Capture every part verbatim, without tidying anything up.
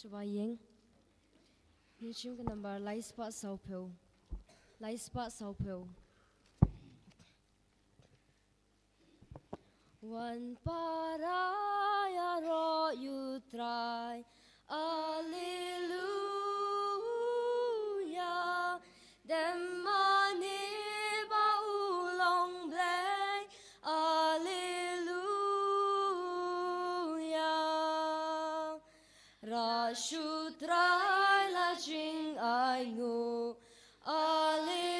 Shaba ïing. Ngi shim ka nambar lai spah sawphew. Lai spah sawphew. Wan para ïaroh ïa u Trai. Alleluia. Dem mane ba u long Blei. Alleluia. Ruh shu Trai la jingainguh. Alleluia.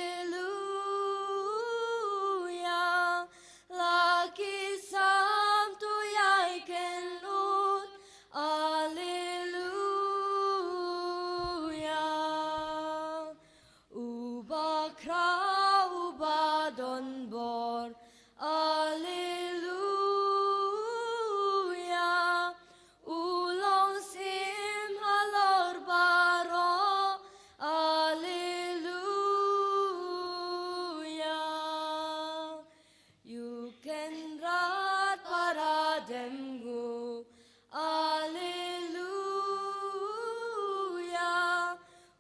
La ki sam tu ïai kynnoh. Alleluia. Uba khraw uba don bor. Alleluia. U long syiem halor baroh. Alleluia. Ïa u Kynrad para dem nguh. Alleluia.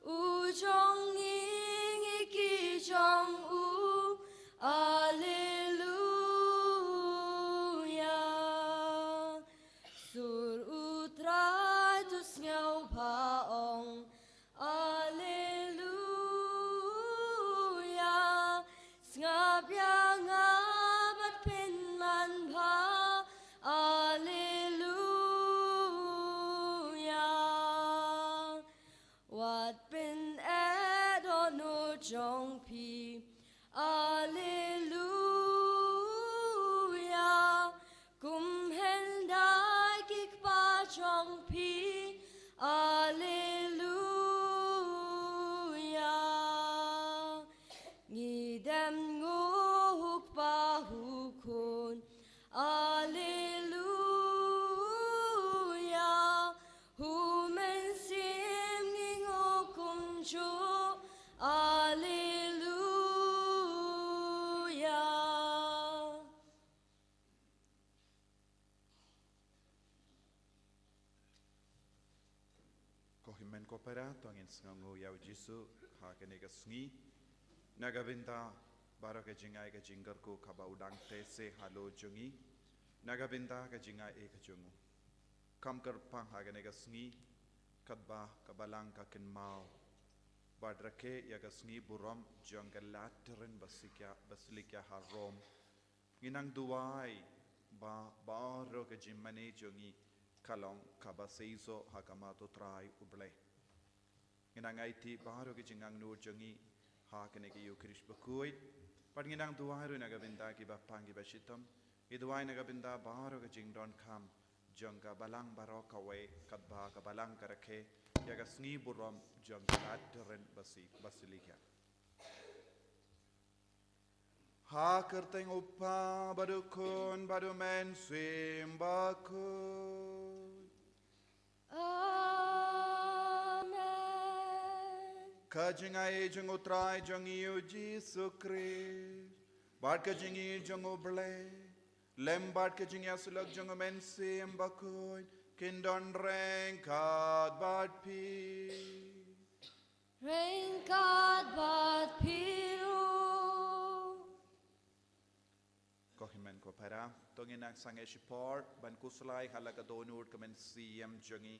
U jong ngi ngi ki jong u. Alleluia. Sur u Trai tu sngewbha ong. Alleluia. Sngap ïa nga bad pynman bha. Alleluia. Wat pyneh dohnud jong phi. Alleluia. Kum hyndai ki kpa jong phi. Alleluia. Ngi dem nguh ha u Kpa, ha u Khun. Alleluia. Ha u Mynsiem ngi nguh kumjuh. Alleluia. Ko hynmen ko para, to ngin sngewnguh ïa u Jisu ha kane ka sngi. Na ka bynta baroh ka jingai ka jingkyrkhu kaba u dang teh seh halor jong ngi. Na ka bynta ka jingai ka jong u. Kam kyrpang ha kane ka sngi, katba ka Balang ka kynmaw bad rakhe ïa ka sngi burom jong ka Lateran Basilica, Basilica ha Rome. Ngi nang duwai ba baroh ka jingmane jong ngi ka long kaba seisoh ha khmat u Trai u Blei. Ngi nang aiti baroh ka jingangnud jong ngi ha kane ka Ïukharist bakhuid. Bad ngi nang duwai ruh na ka bynta ki bapang ki bashitom. Ngi duwai na ka bynta baroh ka jingdonkam jong ka Balang baroh kawei, katba ka Balang ka rakhe ïa ka sngi burom jong ka Lateran Basi-, Basilica. Ha ka kyrteng u Kpa bad u Khun bad u Mynsiem Bakhuid. Amen. Ka jingai jong u Trai jong ngi u Jisu Khrist bad ka jingïeit jong u Blei lem bad ka jingïasyllok jong u Mynsiem Bakhuid kin don ryngkat bad phi. Ryngkat bad phi ruh. Ko hynmen ko para, to ngin nang sangeh shipor ban khuslai ha la ka dohnud ka mynsiem jong ngi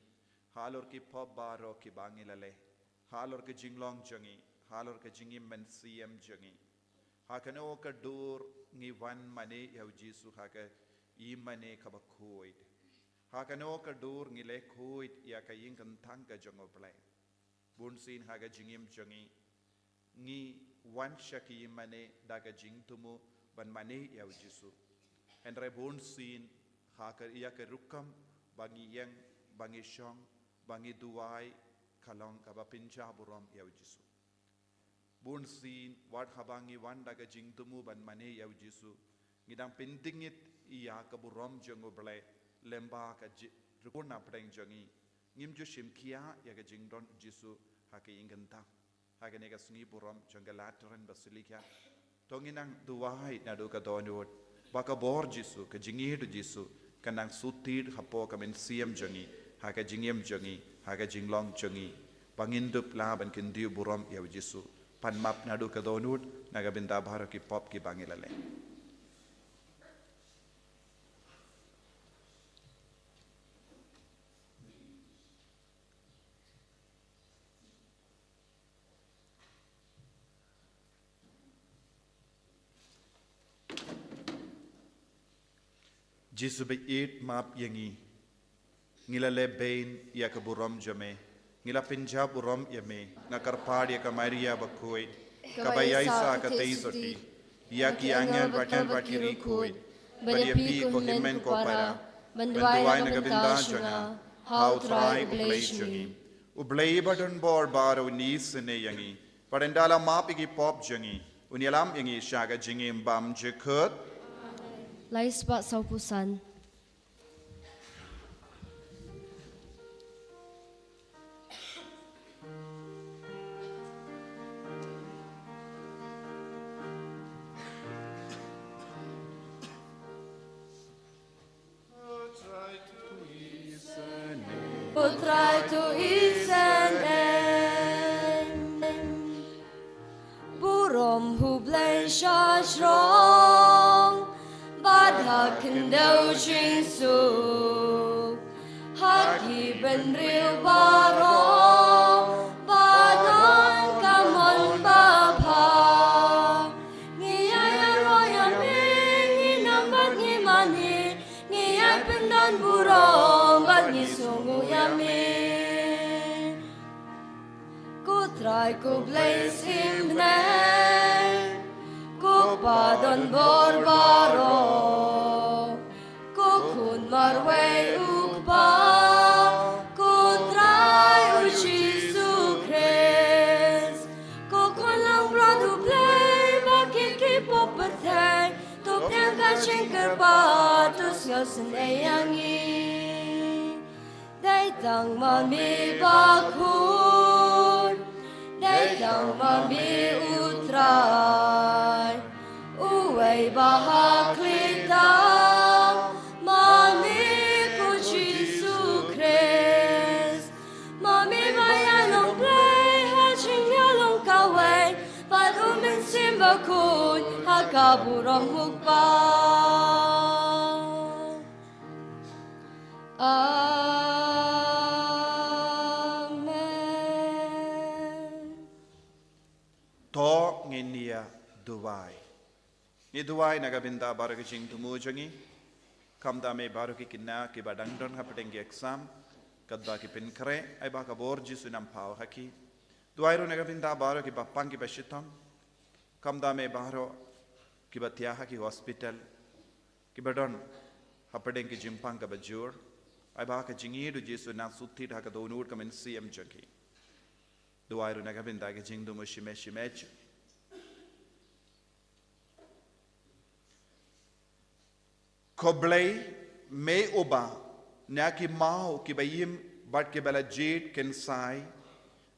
halor ki pop baroh kiba ngi la leh, halor ka jinglong jong ngi, halor ka jingim mynsiem jong ngi. Ha kano ka dur ngi wan mane ïa u Jisu ha ka ïingmane kaba khuid? Ha kano ka dur ngi leh khuid ïa ka ïing kyntang ka jong u Blei? Bunsien ha ka jingim jong ngi, ngi wan sha ka ïingmane da ka jingthmu ban mane ïa u Jisu. Hynrei bunsien ha ka, ïa ka rukom ba ngi ïeng, ba ngi shong, ba ngi duwai, ka long kaba pynjah burom ïa u Jisu. Bunsien wat haba ngi wan da ka jingthmu ban mane ïa u Jisu, ngi dang pyntngit ïa ka burom jong u Blei lem bad ka ji-, rukom na pdeng jong ngi. Ngim ju shim khia ïa ka jingdon u Jisu ha ka ïing kyntang. Ha kane ka sngi burom jong ka Lateran Basilica, to ngin nang duwai naduh ka dohnud ba ka bor Jisu, ka jingïeit u Jisu, kan nang sutit hapoh ka mynsiem jong ngi, ha ka jingim jong ngi, ha ka jinglong jong ngi, ba ngin dup lah ban kyntiew burom ïa u Jisu. Pan map naduh ka dohnud, na ka bynta baroh ki pop kiba ngi la leh. Jisu ba ïeit, map ïa ngi. Ngi la leh beiñ ïa ka burom jong me. Ngi la pynjah burom ïa me, nga kyrpad ïa ka Maria bakhuid, kaba ïaisah ka tei sotti, ïa ki angel bad ki riewkhuid, bad ïa phi ko hynmen ko para, ban duwai na ka bynta jong nga ha U Trai U Blei jong ngi. U Blei ba don bor baroh un isynei ïa ngi, bad ynda la map ïa ki pop jong ngi, un ïalam ïa ngi sha ka jingim bymjukut. Lai spah sawphew san. U Trai to isynei. Burom ha U Blei sha shrong, bad ha khyndew jingsuk, ha ki bynriew baroh, ba don ka mon babha. Ngi ïaroh ïa me, ngi nam bad ngi mane, ngi ïai pyndon burom bad ngi sngewnguh ïa me. Ko Trai ko Blei symbynta, ko Pa don bor baroh, ko Khun marwei U Kpa, ko Trai U Jisu Khrist, ko Khun langbrot U Blei ba kit ki pop pyrthei, to pdiang ka jingkyrpad, to sngewsynei ïa ngi. Dei tang ma me bakhuid, dei tang ma me U Trai, uwei ba ha khlieh tam, ma me ko Jisu Khrist, ma me ba ïalong Blei ha jingïalong kawei bad U Mynsiem Bakhuid ha ka burom U Kpa. Amen. To ngin ïa duwai. Ngi duwai na ka bynta baroh ki jingthmu jong ngi. Khamtam ïa baroh ki khynnah kiba dang don hapdeng ki exam, katba ki pynkhreh, ai ba ka bor Jisu un ym poi ha ki. Duwai ruh na ka bynta baroh kiba pang kiba shitom. Khamtam ïa baroh kiba thiah ha ki hospital, kiba don hapdeng ki jingpang kaba jur, ai ba ka jingïeit U Jisu un nang suk thied ha ka dohnud ka mynsiem jong ki. Duwai ruh na ka bynta ki jingthmu shimet shimet. Ko Blei, me uba na ki maw kiba im bad kiba la jied kynsai,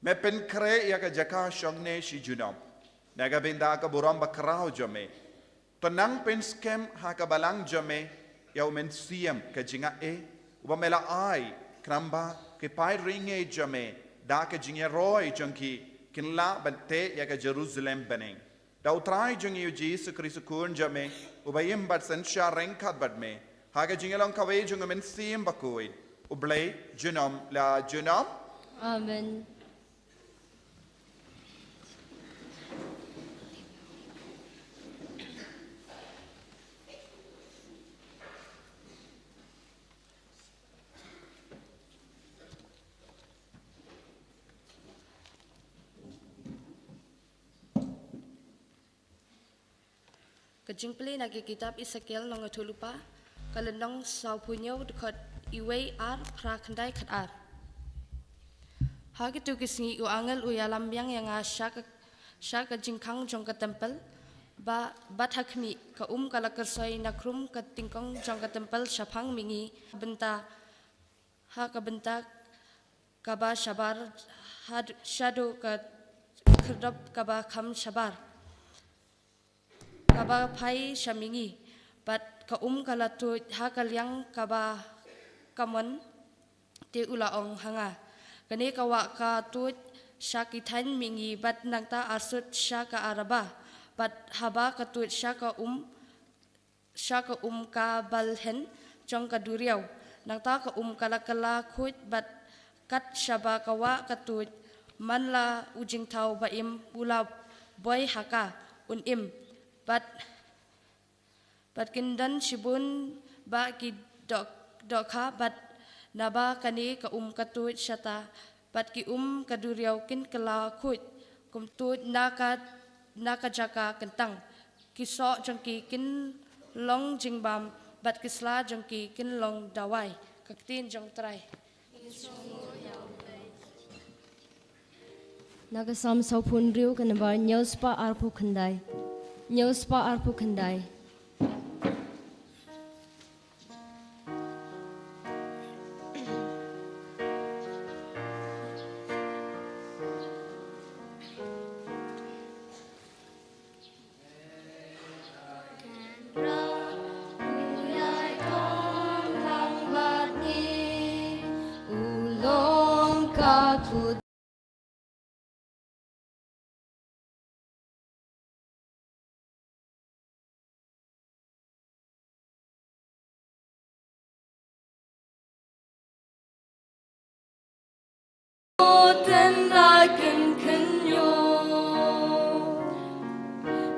me pynkhreh ïa ka jaka shongne shi junom na ka bynta ka burom bakhraw jong me. To nang pynskhem ha ka balang jong me ïa U Mynsiem ka jingaiei uba me la ai, khnang ba ki paid riewngeit jong me da ka jingïaroi jong ki kin lah ban teh ïa ka Jerusalem bneng. Da U Trai jong ngi U Jisu Khrist U Khun jong me, uba im bad synshar ryngkat bad me ha ka jingïalong kawei jong U Mynsiem Bakhuid, U Blei junom la junom. Amen. Ka jingpule na ki kitab Esekiel nongïathuhlypa, ka lynnong sawphew hynñiew, dkhot wei, ar, phra, khyndai, khatar. Ha kito ki sngi u angel u ïalam biang ïa nga sha ka, sha ka jingkhang jong ka templ, ba, bad ha khmih, ka um ka la kyrsoi na khrum ka tyngkong jong ka templ shaphang mihngi, bynta, ha ka bynta kaba shabar, had-, shaduh ka khyrdop kaba kham shabar, kaba phai sha mihngi, bad ka um ka la tuid ha ka liang kaba kamon, Te u la ong ha nga, kane ka wah ka tuid sha ki thaiñ mihngi bad nangta a sut sha ka Arabah, bad haba ka tuid sha ka um sha ka um ka balhyn jong ka duriaw. Nangta ka um ka la kylla khuid bad kat shaba ka wah ka tuid, man la u jingthaw ba im u la boi ha ka, un im. Bad, bad kin don shibun ba ki doh-, dohkha bad naba kane ka um ka tuid shata, bad ki um ka duriaw kin kylla khuid, kum tuid na ka, na ka jaka kyntang. Ki soh jong ki kin long jingbam, bad ki sla jong ki kin long dawai. Ka ktien jong Trai. Na ka Salm sawphew hynriew ka nambar hynñiew spah arphew khyndai. Hynñiew spah arphew khyndai. Tynrai kin khynñiuh.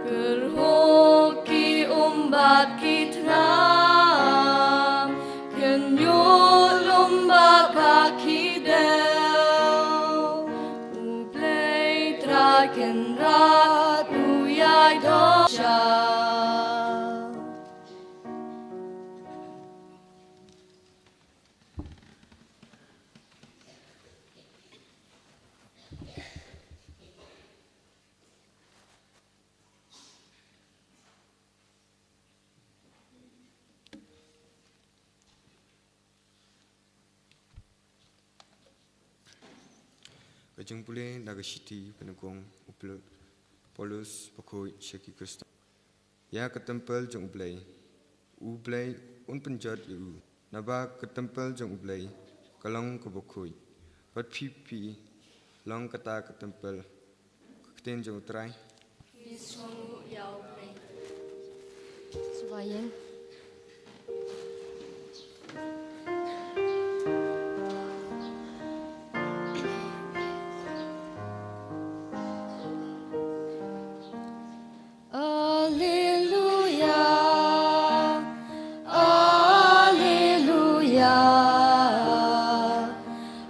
Kyrhuh ki um bad ki thngan, khynñiuh lum bad ba ki dew. U Blei Trai Kynrad u ïai doh sha. Ka jingpule na ka shithi ba nyngkong u Pol-, Paulus bakhuid sha ki Khristan. Ïa ka templ jong U Blei, U Blei un pynjot ïa u. Naba ka templ jong U Blei ka long kaba khuid. Bad phi, phi long kata ka templ. Ka ktien jong U Trai. Ngi sngewnguh ïa U Blei. Sngewbha ïa. Alleluia, alleluia,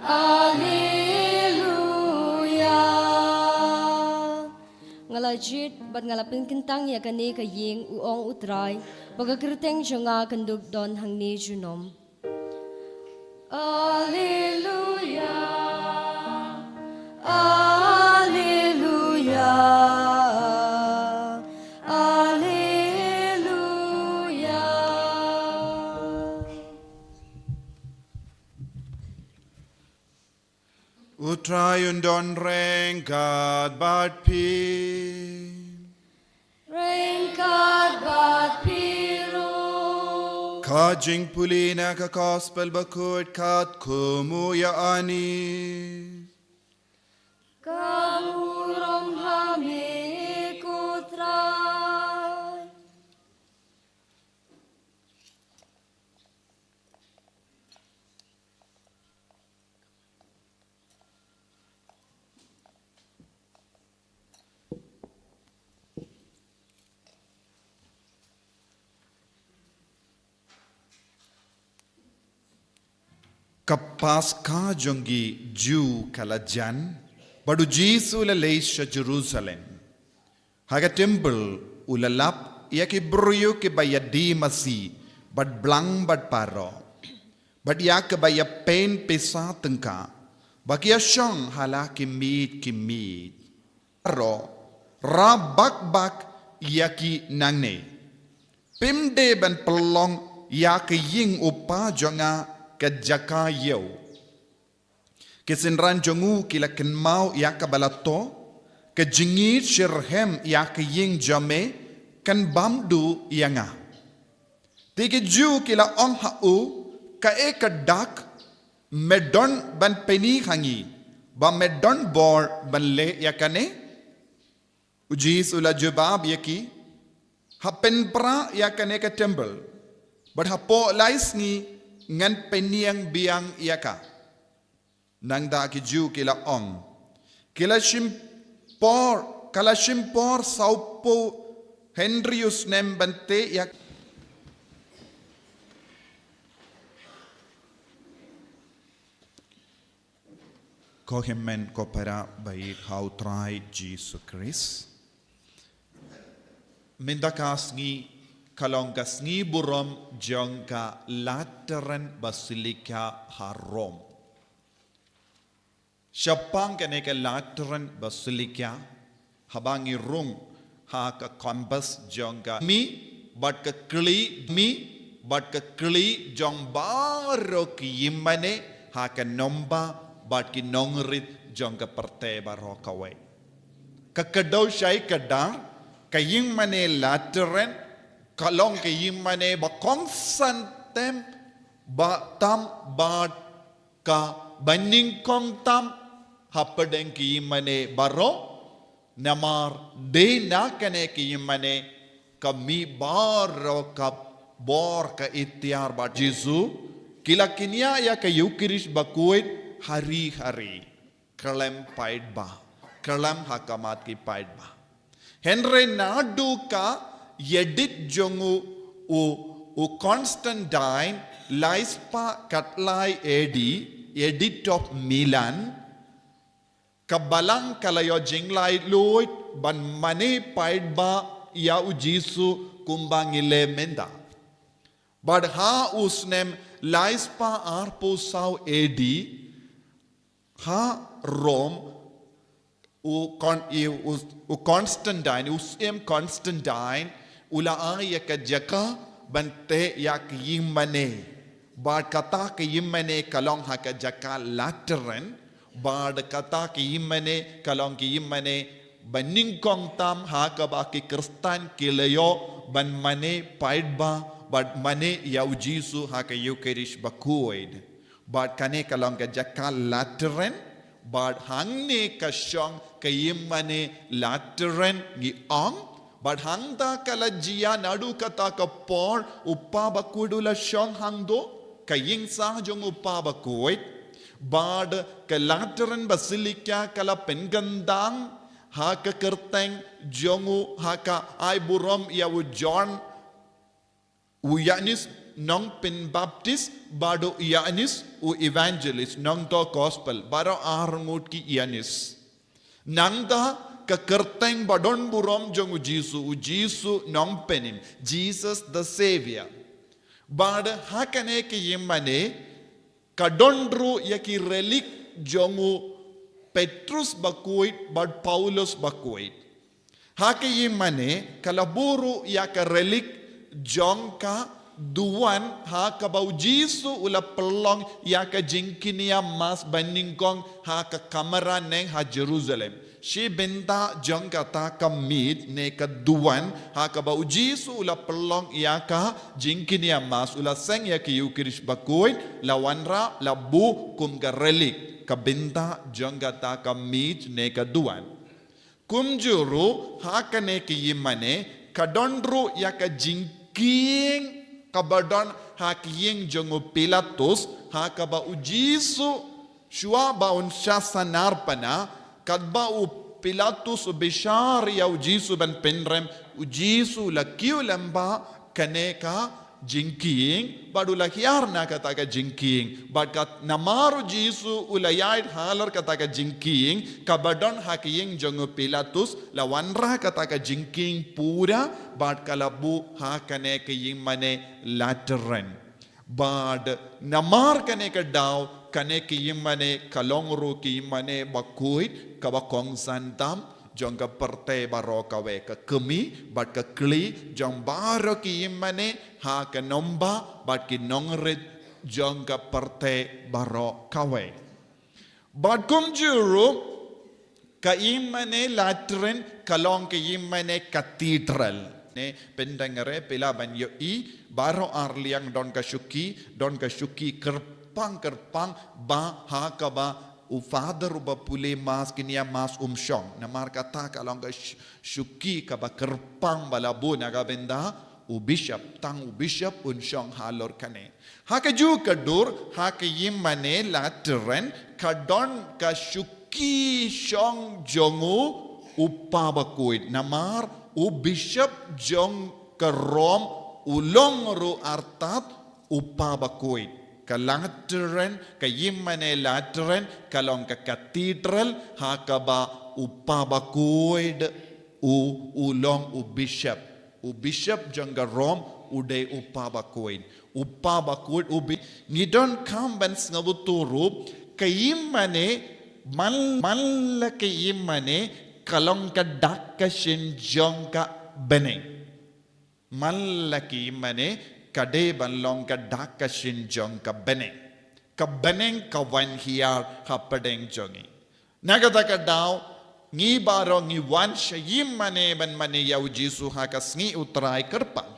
alleluia. Nga la jied bad nga la pynkyntang ïa kane ka ïing, u ong U Trai, ba ka kyrteng jong nga kan dup don hangne junom. Alleluia, alleluia, alleluia. U Trai un don ryngkat bad phi. Ryngkat bad phi ruh. Ka jingpule na ka Gospel bakhuid katkum u Ïoannis. Ka burom ha me ko Trai. Ka Paska jong ki Jiw ka la jan, bad u Jisu u la leit sha Jerusalem. Ha ka templ u la lap ïa ki briew kiba ïadie masi bad blang bad paralok, bad ïa kiba ïa peit pisa tyngka, ba ki ïa shong ha la ki miej ki miej. Paralok, ra bak bak ïa ki nangne. Phim dei ban pynlong ïa ka ïing u Kpa jong nga ka jaka ïew. Ki synran jong u ki la kynmaw ïa kaba la thoh, ka jingïeit shitrhem ïa ka ïing jong me kan bam duh ïa nga. Te ki Jiw ki la ong ha u, kaei ka dak Me don ban pyni ha ngi ba me don bor ban leh ïa kane? U Jisu u la jubab ïa ki, ha pynpra ïa kane ka temple, bad hapoh lai sngi ngan pynïeng biang ïa ka. Nangta ki Jiw ki la ong, ki la shim por, ka la shim por sawphew hynriew snem ban teh ïa ka. Ko hynmen ko para ba ïeit ha U Trai Jisu Khrist, mynta ka sngi ka long ka sngi burom jong ka Lateran Basilica ha Rome. Shaphang kane ka Lateran Basilica, haba ngi rung ha ka campus jong ka, mi bad ka kli, mi bad ka kli jong baroh ki ïingmane ha ka nomba bad ki nongrit jong ka pyrthei baroh kawei. Ka kdew shai kdar, ka ïingmane Lateran ka long ka ïingmane ba kongsan tam, ba tam bad kaba nyngkong tam hapdeng ki ïingmane baroh. Namar dei na kane ka ïingmane ka mih baroh ka bor, ka iktiar bad Jisu. Ki la kynnoh ïa ka Eucharist bakhuid ha ri ha ri, khlem paidbah, khlem ha khmat ki paidbah. Hynrei naduh ka ïadit jong u, u, u Constantine, lai spah khatlai A D, Edict of Milan, ka balang ka la ïoh jinglaitluid ban mane paidbah ïa u Jisu kumba ngi leh mynta. Bad ha u snem lai spah arphew saw A D, ha Rome, u Con-, i, u, u Constantine, u Syiem Constantine, u la ai ïa ka jaka ban teh ïa ka ïingmane. Bad kata ka ïingmane ka long ha ka jaka Lateran, bad kata ka ïingmane ka long ka ïingmane ba nyngkong tam ha kaba ki Khristan ki la ïoh ban mane paidbah bad mane ïa u Jisu ha ka Eucharist bakhuid. Bad kane ka long ka jaka Lateran, bad hangne ka shong ka ïingmane Lateran ngi ong, bad hangta ka la jia naduh kata ka por u Pa bakhuid u la shong hangto, ka ïingsah jong u Pa bakhuid, bad ka Lateran Basilica ka la pynkyndang ha ka kyrteng jong u, ha ka ai burom ïa u John u Ïanis nongpynbaptis, bad u Ïanis u evangelist nongthoh gospel, baroh arngut ki Ïanis. Nangta ka kyrteng ba don burom jong u Jisu, u Jisu nongpynim, Jesus the Savior. Bad ha kane ka ïingmane ka don ruh ïa ki relik jong u Petrus bakhuid bad Paulus bakhuid. Ha ka ïingmane ka la buh ruh ïa ka relik jong ka duwan ha kaba u Jisu u la pynlong ïa ka jingkñia Mass ba nyngkong ha ka kamra neng ha Jerusalem. Shi bynta jong kata ka miej ne ka duwan ha kaba u Jisu u la pynlong ïa ka jingkñia Mass, u la seng ïa ka Eucharist bakhuid, la wanrah, la buh kum ka relik, ka bynta jong kata ka miej ne ka duwan. Kumjuh ruh ha kane ka ïingmane ka don ruh ïa ka jingkieng kaba don ha ka ïing jong u Pilatus, ha kaba u Jisu shuwa ba un shah sanar pana, katba u Pilatus u bishar ïa u Jisu ban pynrem, u Jisu u la kiew lyngba kane ka jingkieng, bad u la hiar na kata ka jingkieng, bad kat namar u Jisu u la ïaid halor kata ka jingkieng kaba don ha ka ïing jong u Pilatus, la wanrah kata ka jingkieng pura, bad ka la buh ha kane ka ïingmane Lateran. Bad namar kane ka daw, kane ka ïingmane ka long ruh ka ïingmane bakhuid kaba kongsan tam jong ka pyrthei baroh kawei, ka kmie bad ka kli jong baroh ki ïingmane ha ka nomba bad ki nongrit jong ka pyrthei baroh kawei. Bad kumjuh ruh ka ïingmane Lateran ka long ka ïingmane cathedral. Ne, pyndang re phi lah ban ïohi, baroh ar liang don ka shuki, don ka shuki kyrp-, kyrpang kyrpang ba ha kaba u father uba pule mass, kynïa mass um shong. Namar kata ka long ka sh-, shuki kaba kyrpang ba la buh na ka bynta u bishop, tang u bishop un shong halor kane. Ha kajuh ka dur, ha ka ïingmane Lateran, ka don ka shuki shong jong u, u Papa bakhuid. Namar u bishop jong ka Rom u long ruh artat u Papa bakhuid. Ka Lateran, ka ïingmane Lateran, ka long ka cathedral, ha kaba u Papa bakhuid u, u long u bishop. U bishop jong ka Rom u dei u Papa bakhuid. U Papa bakhuid u bi-, ngi donkam ban sngewthuh ruh, ka ïingmane, man, man la ka ïingmane ka long ka dak ka shin jong ka bneng. Man la ka ïingmane ka dei ban long ka dak ka shin jong ka bneng. Ka bneng ka wan hiar hapdeng jong ngi. Na kata ka daw, ngi baroh ngi wan sha ïingmane ban mane ïa u Jisu ha ka sngi u Trai kyrpang.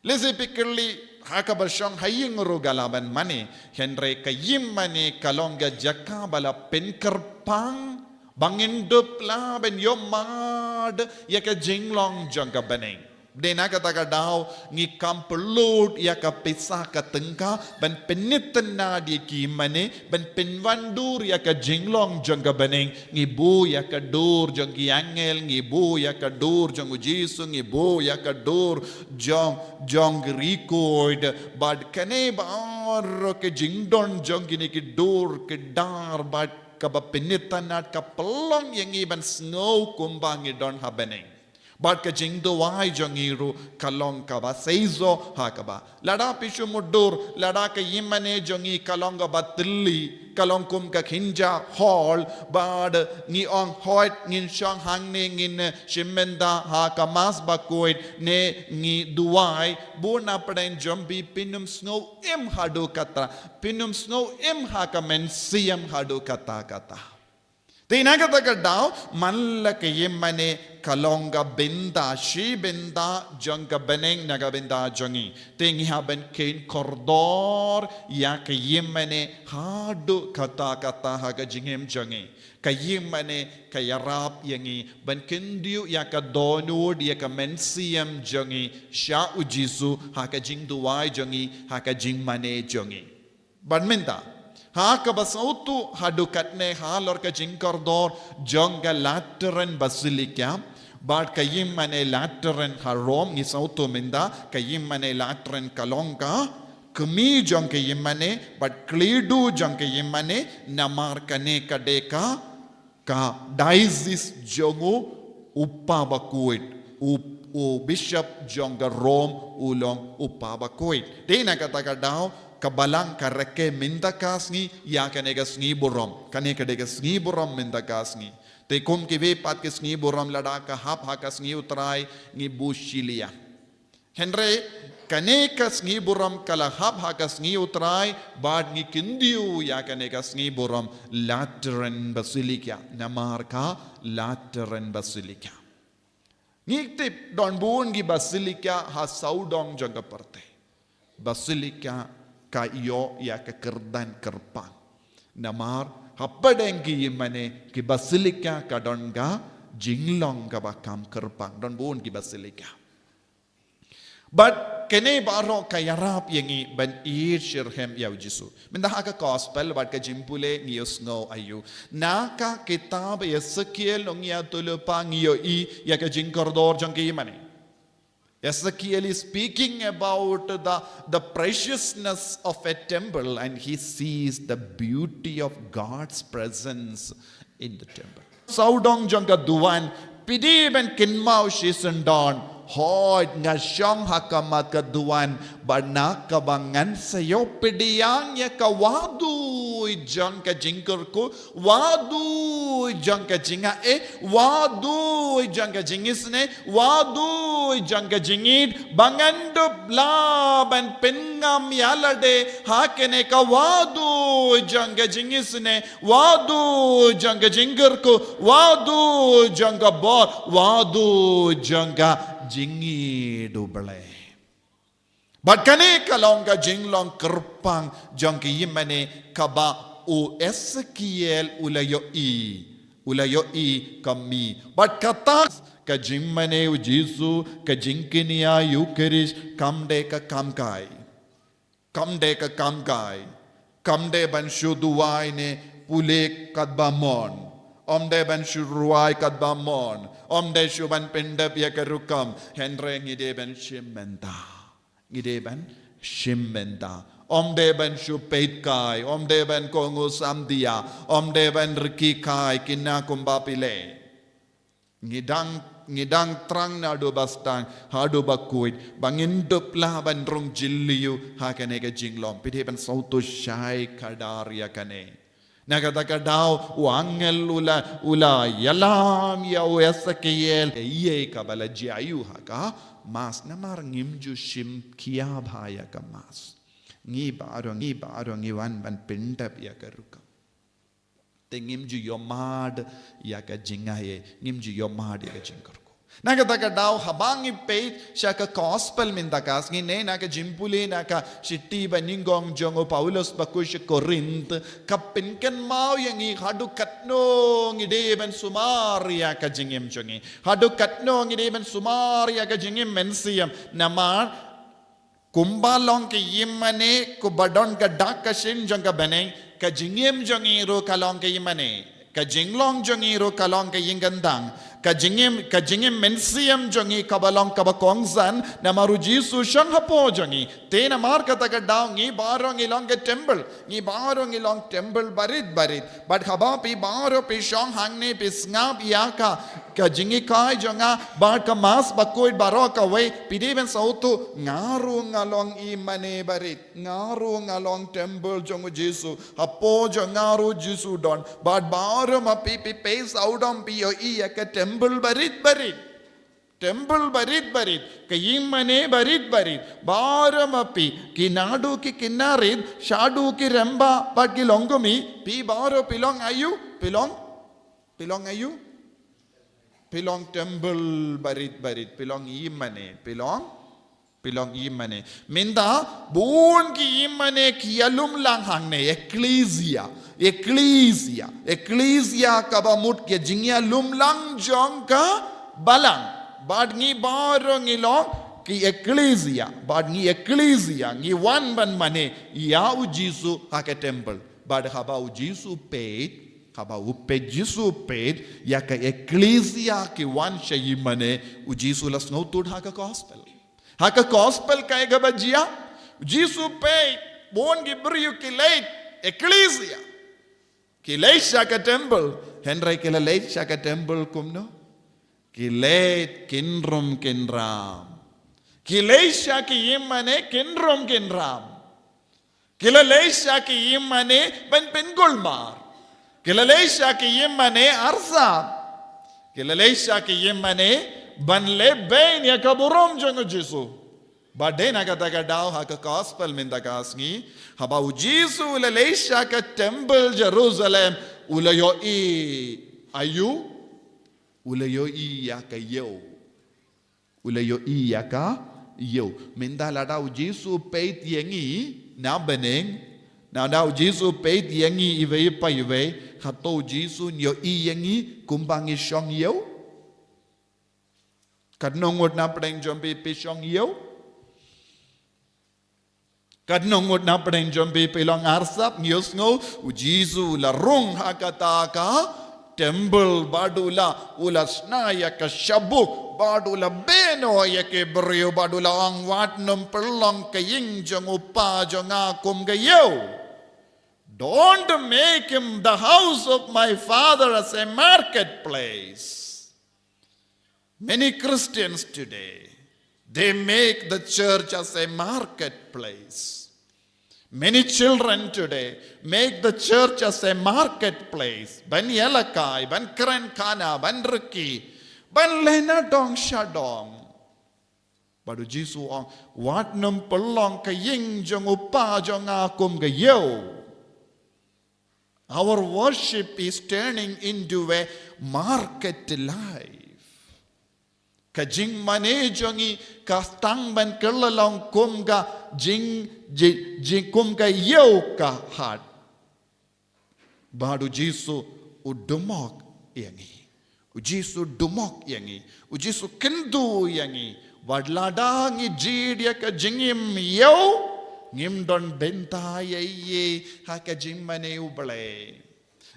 Lehse phi kylli, ha kaba shong ha ïing ruh nga lah ban mane, hynrei ka ïingmane ka long ka jaka ba la pynkyrpang ba ngin dup lah ban ïohmad ïa ka jinglong jong ka bneng. Dei na kata ka daw, ngi kam pynlut ïa ka pisa ka tyngka ban pynitynnad ïa ka ïingmane, ban pynwandur ïa ka jinglong jong ka bneng. Ngi buh ïa ka dur jong ki angel, ngi buh ïa ka dur jong u Jisu, ngi buh ïa ka dur jong, jong ki rikoi. Bad kane baroh ka jingdon jong kine ki dur ki dar bad kaba pynitynnad ka pynlong ïa ngi ban sngew kumba ngi don ha bneng. Bad ka jingduwai jong ngi ruh ka long kaba seisoh ha kaba. Lada phi shu mutdur, lada ka ïingmane jong ngi ka long kaba tylli, ka long kum ka kynja hall, bad ngi ong hooid ngin shong hangne ngin shim bynta ha ka mass bakhuid ne ngi duwai, bun na pdeng jong phi phin ym sngew im haduh katta, phin ym sngew im ha ka mynsiem haduh katta katta. Te na kata ka daw, man la ka ïingmane ka long ka bynta, shi bynta jong ka bneng na ka bynta jong ngi. Te ngi hap ban kheiñ kordor ïa ka ïingmane haduh katta katta ha ka jingim jong ngi. Ka ïingmane ka ïarap ïa ngi ban kyndiah ïa ka dohnud ïa ka mynsiem jong ngi sha u Jisu ha ka jingduwai jong ngi, ha ka jingmane jong ngi. Bad mynta, ha kaba sngewthuh haduh katne halor ka jingkordor jong ka Lateran Basilica, bad ka ïingmane Lateran ha Rom, ngi sngewthuh mynta ka ïingmane Lateran ka long ka kmie jong ka ïingmane, bad khlieh duh jong ka ïingmane, namar kane ka dei ka ka diocese jong u, u Papa bakhuid, u, u bishop jong ka Rom u long u Papa bakhuid. Te na kata ka daw, ka balang ka rakhe mynta ka sngi ïa kane ka sngi burom. Kane ka dei ka sngi burom mynta ka sngi. Te kum kiwei pat ki sngi burom, lada ka hap ha ka sngi u Trai ngi buh shiliang. Hynrei kane ka sngi burom ka la hap ha ka sngi u Trai, bad ngi kyndiah ïa kane ka sngi burom Lateran Basilica, namar ka Lateran Basilica. Ngi tip don bun ki basilica ha sawdong jong ka pyrthei. Basilica ka ïoh ïa ka kyrdan kyrpang. Namar hapdeng ki ïingmane, ki basilica ka don ka jinglong kaba kham kyrpang. Don bun ki basilica. Bad kane baroh ka ïarap ïa ngi ban ïeit shitrhem ïa u Jisu. Mynta ha ka gospel bad ka jingpule ngi ïohsngew aïu? Na ka kitab Esekiel nongïathuhlypa ngi ïohi ïa ka jingkordor jong ka ïingmane. Ezekiel is speaking about the, the preciousness of a temple, and he sees the beauty of God's presence in the temple. Sawdong jong ka duwan, phi dei ban kynmaw shisyndon, hooid nga shong ha khmat ka duwan, bad na kaba ngan sa ïoh pdiang ïa ka waduh jong ka jingkyrkhu, waduh jong ka jingaiei, waduh jong ka jingisynei, waduh jong ka jingïeit, ba ngan dup lah ban pynngam ïa lade ha kane ka waduh jong ka jingisynei, waduh jong ka jingkyrkhu, waduh jong ka bor, waduh jong ka jingïeit U Blei. Bad kane ka long ka jinglong kyrpang jong ki ïingmane kaba u Esekiel u la ïohi, u la ïohi ka mih. Bad kata ka jingmane u Jisu, ka jingkñia Eukharist, kam dei ka kam kai. Kam dei ka kam kai. Kam dei ban shu duwai ne pule katba mon. Ym dei ban shu duwai katba mon. Ym dei shu ban pyndep ïa ka rukom. Hynrei ngi dei ban shim bynta. Ngi dei ban shim bynta. Ym dei ban shu peit kai. Ym dei ban kohnguh samdia. Ym dei ban rkhie kai kine kumba phi leh. Ngi dang, ngi dang thrang naduh ba sdang haduh ba khuid, ba ngin dup lah ban rung jylliew ha kane ka jinglong. Phi dei ban sngewthuh shai khublei ïa kane. Na kata ka daw u angel u la, u la ïalam ïa u Esekiel ïa kaba la jia ïa u ha ka Mass, namar ngim ju shim khia bha ïa ka Mass. Ngi baroh, ngi baroh ngi wan ban pyndep ïa ka rukom. Te ngim ju ïohmad ïa ka jingaiei, ngim ju ïohmad ïa ka jingkyrkhu. Na kata ka daw haba ngi peit sha ka gospel mynta ka sngi ne na ka jingpule na ka shithi ba nyngkong jong u Paulus bakhuid sha Korinth, ka pynkynmaw ïa ngi haduh katno ngi dei ban sumar ïa ka jingim jong ngi. Haduh katno ngi dei ban sumar ïa ka jingim mynsiem. Namar kumba long ka ïingmane, kumba don ka dak ka shin jong ka bneng, ka jingim jong ngi ruh ka long ka ïingmane. Ka jinglong jong ngi ruh ka long ka ïingkyndang. Ka jingim, ka jingim mynsiem jong ngi kaba long kaba kongsan, namar u Jisu shong hapoh jong ngi. Te namar kata ka daw ngi baroh ngi long ka temple. Ngi baroh ngi long temple barit barit. Bad haba phi baroh phi shong hangne phi sngap ïa ka, ka jinghikai jong nga, bad ka Mass bakhuid baroh kawei, phi dei ban sngewthuh, nga ruh nga long ïingmane barit, nga ruh nga long temple jong u Jisu, hapoh jong nga ruh u Jisu u don, bad baroh ma phi phi peit sawdong phi ïohi ïa ka temple barit barit. Temple barit barit, ka ïingmane barit barit, baroh ma phi, ki naduh ki khynnah rit, shaduh ki rangbah, bad ki longkmie, phi baroh phi long aïu, phi long, phi long aïu, phi long temple barit barit, phi long ïingmane, phi long, phi long ïingmane. Mynta, bun ki ïingmane ki ïalum lang hangne, ekklesia, ekklesia, ekklesia kaba mut ka jingïalum lang jong ka balang. Bad ngi baroh ngi long ki ekklesia, bad ngi ekklesia, ngi wan ban mane ïa u Jisu ha ka temple. Bad haba u Jisu peit, haba u peit Jisu peit ïa ka ekklesia ki wan sha ïingmane, u Jisu la sngewthuh ha ka gospel. Ha ka gospel kaei kaba jia, u Jisu peit bun ki briew ki leit ekklesia. Ki leit sha ka temple, hynrei ki la leit sha ka temple kumno? Ki leit kynrum kynram. Ki leit sha ki ïingmane kynrum kynram. Ki la leit sha ki ïingmane ban pynkulmar. Ki la leit sha ki ïingmane arsap. Ki la leit sha ki ïingmane ban leh beiñ ïa ka burom jong u Jisu. Bad dei na kata ka daw ha ka gospel mynta ka sngi, haba u Jisu u la leit sha ka temple Jerusalem, u la ïohi aïu, u la ïohi ïa ka ïew. U la ïohi ïa ka ïew. Mynta lada u Jisu u peit ïa ngi na bneng, lada u Jisu u peit ïa ngi iwei pa iwei, hato u Jisu un ïohi ïa ngi kumba ngi shong ïew? Katno ngut na pdeng jong phi phi shong ïew? Katno ngut na pdeng jong phi phi long arsap? Ngi ïohsngew u Jisu u la rung ha kata ka temple bad u la, u la shna ïa ka shabuk bad u la beh noh ïa ki briew bad u la ong, wat nym pynlong ka ïing jong u Pa jong nga kum ka ïew. Don't make him, the house of my Father, as a marketplace. Many Christians today, they make the church as a marketplace. Many children today make the church as a marketplace. Ban ïalehkai, ban kren khana, ban rkhie, ban leh nadong shadong. Bad u Jisu u ong, wat nym pynlong ka ïing jong u Pa jong nga kum ka ïew. Our worship is turning into a market life. Ka jingmane jong ngi ka tang ban kylla long kum ka jing, jing, jing kum ka ïew ka hat. Bad U Jisu u dumok ïa ngi. U Jisu dumok ïa ngi. U Jisu kyntu ïa ngi. Wat lada ngi jied ïa ka jingim ïew, ngim don bynta ïa ïa ha ka jingmane U Blei.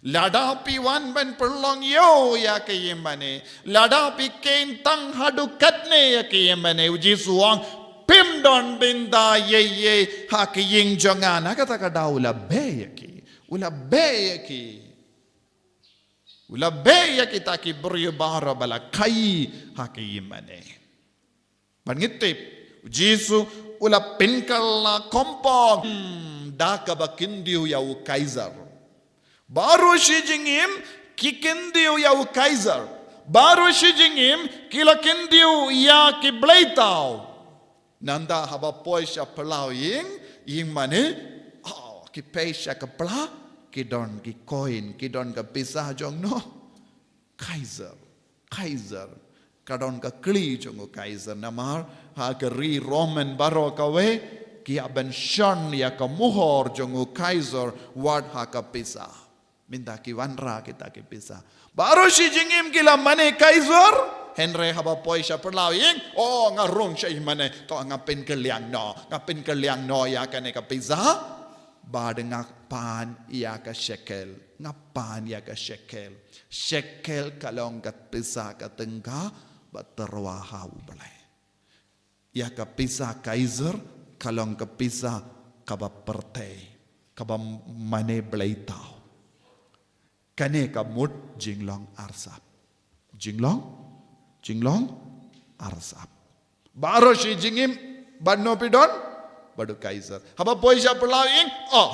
Lada phi wan ban pynlong ïew ïa ka ïingmane, lada phi kheiñ tang haduh katne ïa ka ïingmane, U Jisu u ong, phim don bynta ïa ïa ha ka ïing jong nga. Na kata ka daw u la beh ïa ki. U la beh ïa ki. U la beh ïa kita ki briew baroh ba la khaii ha ka ïingmane. Bad ngi tip, U Jisu u la pynkylla kompong, hmm, da kaba kyntiew ïa u Kaiser. Baroh shi jingim ki kyntiew ïa u Kaiser. Baroh shi jingim ki la kyntiew ïa ki bleitaw. Nangta haba poi sha phyllaw ïing, ïingmane, oh, ki poi sha ka pla, ki don ki coin, ki don ka pisa jong no. Kaiser, Kaiser. Ka don ka kli jong u Kaiser namar ha ka ri Roman baroh kawei ki ïa ban shon ïa ka muhor jong u Kaiser wat ha ka pisa. Mynta ki wanrah kita ki pisa. Baroh shi jingim ki la mane Kaiser, hynrei haba poi sha phyllaw ïing, oh, nga rung sha ïingmane, to nga pynkylliang noh, nga pynkylliang noh ïa kane ka pisa. Bad nga pan ïa ka shekel, nga pan ïa ka shekel. Shekel ka long ka pisa ka tyngka ba tyrwa ha U Blei. Ïa ka pisa Kaiser ka long ka pisa kaba pyrthei, kaba mane bleitaw. Kane ka mut jinglong arsap. Jinglong, jinglong arsap. Baroh shi jingim bad no phi don, bad u Kaiser. Haba poi sha phyllaw ïing, oh.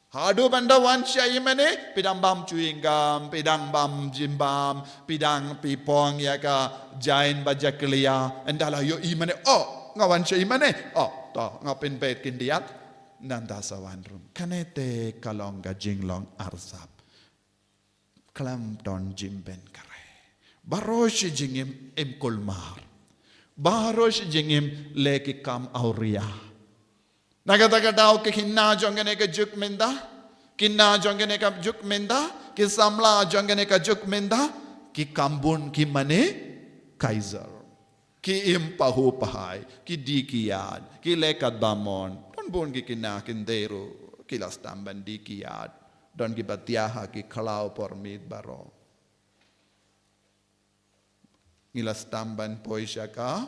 Haduh ban da wan sha ïingmane, phi dang bam chewing gum, phi dang bam jimbam, phi dang phi phong ïa ka jain ba jakhlia, ynda la ïoh ïingmane, oh, nga wan sha ïingmane, oh, to, nga pynbeit khyndiat, nangta sa wan ruh. Kane te ka long ka jinglong arsap. Khlem don jingpynkhreh. Baroh shi jingim im kulmar. Baroh shi jingim leh ki kam awria. Na kata ka daw ki khynnah jong kane ka juk mynta. Khynnah jong kane ka juk mynta. Ki samla jong kane ka juk mynta. Ki kam bun ki mane Kaiser. Ki im pahuh pahai, ki dih ki ïaid, ki leh katba mon. Don bun ki khynnah khyndai ruh, ki la sdang ban dih ki ïaid. Don kiba thiah ha ki khlaw por miet baroh. Ngi la sdang ban poi sha ka,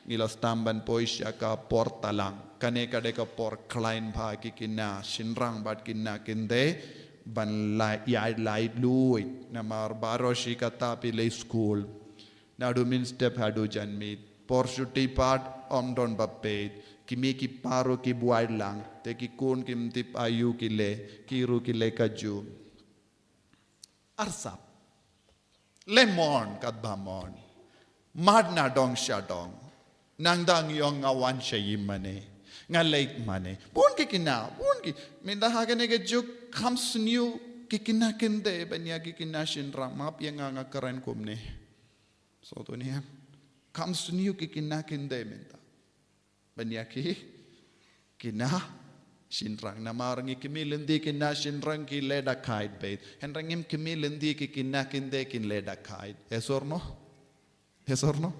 ngi la sdang ban poi sha ka por talang. Kane ka dei ka por khlaiñ bha ki khynnah shynrang bad khynnah khyndai ban la ïaid laitluid. Namar baroh shi katta phi leit skul. Naduh mynstep haduh janmiet. Por shuti pat ym don ba peit. Ki mei ki pa ruh ki buaid lang. Te ki khun kim tip aïu ki leh. Ki ruh ki leh kajuh. Arsap. Leh mon katba mon. Mad na dong sha dong. Nang dang ïong nga wan sha ïingmane. Nga leit mane. Bun ki khynnah. Bun ki. Mynta ha kane ka juk kham sniew ki khynnah khyndai ban ïa ki khynnah shynrang. Map ïa nga nga kren kumne. Sngewthuh ne em. Kham sniew ki khynnah khyndai mynta ban ïa ki khynnah shynrang. Namar ngi khmih lynti khynnah shynrang ki leh da khaid beit. Hynrei ngim khmih lynti ki khynnah khyndai kin leh da khaid. Yes or no? Yes or no?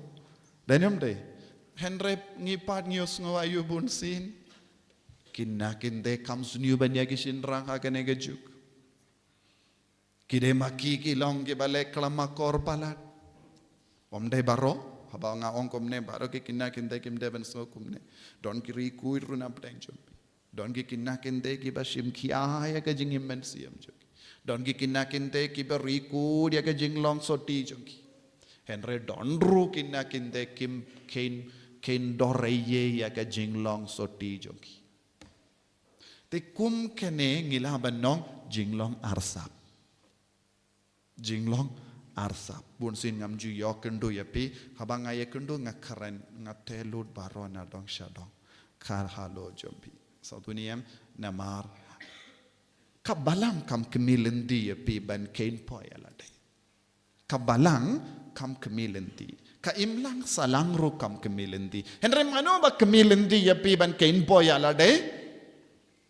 Dei ne ym dei? Hynrei ngi pat ngi ïohsngew aïu bunsien. Khynnah khyndai kham sniew ban ïa ki shynrang ha kane ka juk. Ki dei ma ki ki long kiba leh klam akor palat. Ym dei baroh, haba nga ong kumne baroh ki khynnah khyndai kim dei ban sngew kumne. Don ki ri khuid ruh na pdeng jong phi. Don ki khynnah khyndai kiba shim khia ïa ka jingim mynsiem jong ki. Don ki khynnah khyndai kiba ri khuid ïa ka jinglong sotti jong ki. Hynrei don ruh khynnah khyndai kim kein kein dor ei ïa ka jinglong sotti jong ki. Te kum kane ngi lah ban ong jinglong arsap. Jinglong arsap. Bunsien ngam ju ïoh kynduh ïa phi, haba nga ïa kynduh nga kren, nga teh lut baroh na dong sha dong. Ka halor jong phi. Sngewthuh ne em, namar ka Balang kam khmih lynti ïa phi ban kein poi ïa lade. Ka Balang Kam kmie lynti. Ka imlang sahlang ruh kam kmie lynti. Hynrei mano ba kmie lynti ïa phi ban kheiñ poi ïa lade?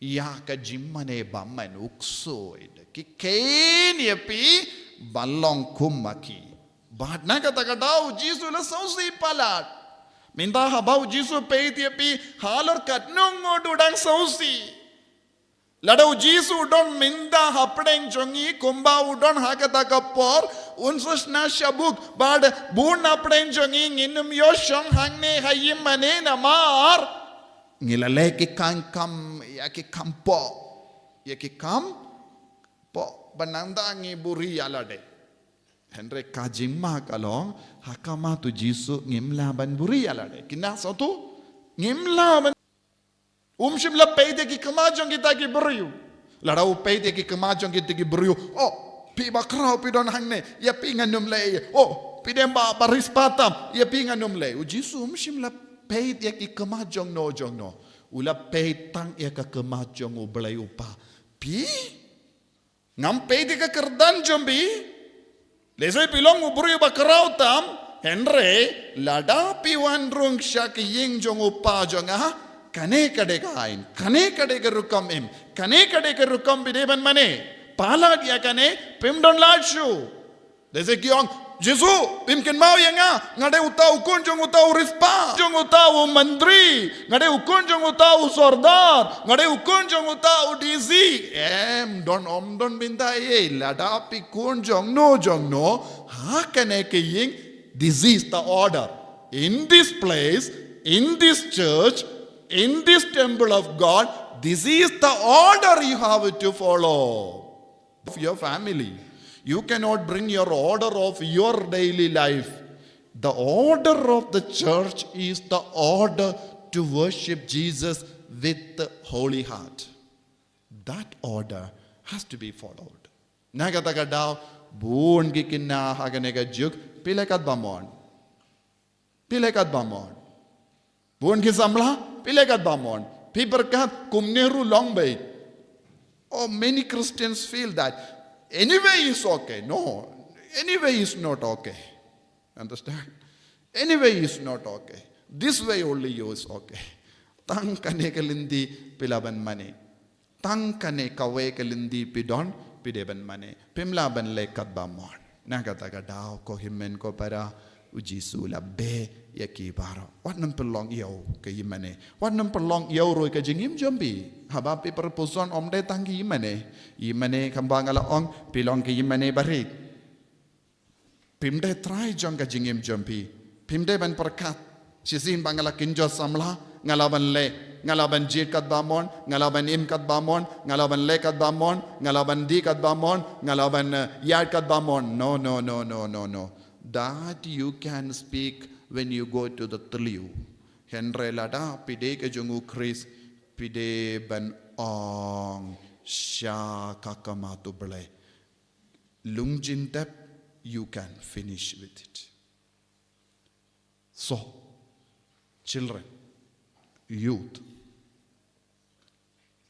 Ïa ka jingmane bymman, u ksuid. Ki kheiñ ïa phi ban long kum ma ki. Bad na kata ka daw u Jisu u la sngewsih palat. Mynta haba u Jisu u peit ïa phi halor katno ngut u dang sngewsih. Lada u Jisu u don mynta hapdeng jong ngi kumba u don ha kata ka por, un sa shna shabuk, bad bun hapdeng jong ngi ngin ym ïoh shong hangne ha ïingmane namar ngi la leh ki kam, kam, ïa ki kam pop, ïa ki kam pop, ba nangta ngi buhrieh ïa lade. Hynrei ka jingma ka long, ha khmat u Jisu ngim lah ban buhrieh ïa lade. Kine sawtu, ngim lah ban Um shym la peit ïa ki khmat jong kita ki briew. Lada u peit ïa ki khmat jong kita ki briew. Oh, phi bakhraw phi don hangne. Ïa phi ngan ym leh ei. Oh, phi dei ba, ba riewspah tam. Ïa phi ngan ym leh ei. U Jisu um shym la peit ïa ki khmat jong no jong no. U la peit tang ïa ka khmat jong U Blei U Kpa. Phi? Ngam peit ïa ka kyrdan jong phi. Lehse phi long u briew bakhraw tam, hynrei lada phi wan rung sha ka ïing jong U Kpa jong nga, kane ka dei ka aiñ, kane ka dei ka rukom im, kane ka dei ka rukom phi dei ban mane. Palat ïa kane, phim don lad shuh. Lehse ki ong, Jisu, phim kynmaw ïa nga, nga dei uta u khun jong uta u riewspah, jong uta u myntri, nga dei u khun jong uta u sordar, nga dei u khun jong uta u D C. Em, don, ym don bynta ei, lada phi khun jong no jong no, ha kane ka ïing, this is the order. In this place, in this church, in this temple of God, this is the order you have to follow. Of your family. You cannot bring your order of your daily life. The order of the church is the order to worship Jesus with the holy heart. That order has to be followed. Na kata ka daw, bun ki khynnah ha kane ka juk, phi leh katba mon. Phi leh katba mon. Bun ki samla, phi leh katba mon. Phi pyrkhat kumne ruh long beit. Oh, many Christians feel that. Anyway is okay. No, anyway is not okay. Understand? Anyway is not okay. This way only is okay. Tang kane ka lynti phi lah ban mane. Tang kane kawei ka lynti phi don, phi dei ban mane. Phim lah ban leh katba mon. Na kata ka daw ko hynmen ko para, u Jisu u la beh ïa ki baroh. Wat nym pynlong ïew ka ïingmane. Wat nym pynlong ïew ruh ka jingim jong phi. Haba phi pyrphuson ym dei tang ka ïingmane. Ïingmane kumba nga la ong, phi long ka ïingmane barit. Phim dei trai jong ka jingim jong phi. Phim dei ban pyrkhat. Shisien ba nga la kynjoh samla, nga lah ban leh, nga lah ban jied katba mon, nga lah ban im katba mon, nga lah ban leh katba mon, nga lah ban die katba mon, nga lah ban, eh, ïaid katba mon. No, no, no, no, no, no. That you can speak when you go to the thliew. Hynrei lada phi dei ka jong u Khrist, phi dei ban ong sha ka khmat u Blei. Lung jingtep, you can finish with it. So, children, youth,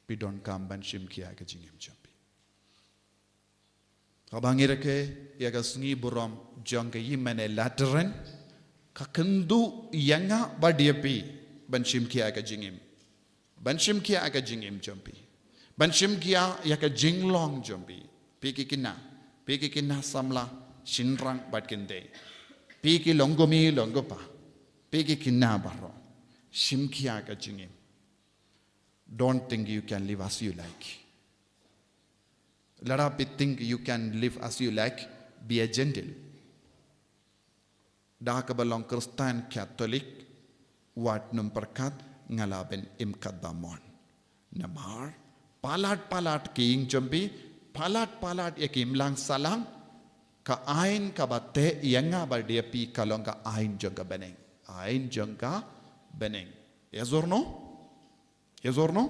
phi donkam ban shim khia ka jingim jong phi. Haba ngi rakhe ïa ka sngi burom jong ka ïingmane Lateran, ka kynduh ïa nga bad ïa phi ban shim khia ka jingim. Ban shim khia ka jingim jong phi. Ban shim khia ïa ka jinglong jong phi. Phi ki khynnah, phi ki khynnah samla, shynrang bad kynthei. Phi ki longkmie longkpa. Phi ki khynnah baroh. Shim khia ka jingim. Don't think you can live as you like. Lada phi think you can live as you like, be a Gentile. Da kaba long Khristan Katholik, wat nym pyrkhat nga lah ban im katba mon. Namar, palat palat ka ïing jong phi, palat palat ïa ka imlang sahlang, ka aiñ kaba teh ïa nga bad ïa phi ka long ka aiñ jong ka bneng. Aiñ jong ka bneng. Yes or no? Yes or no?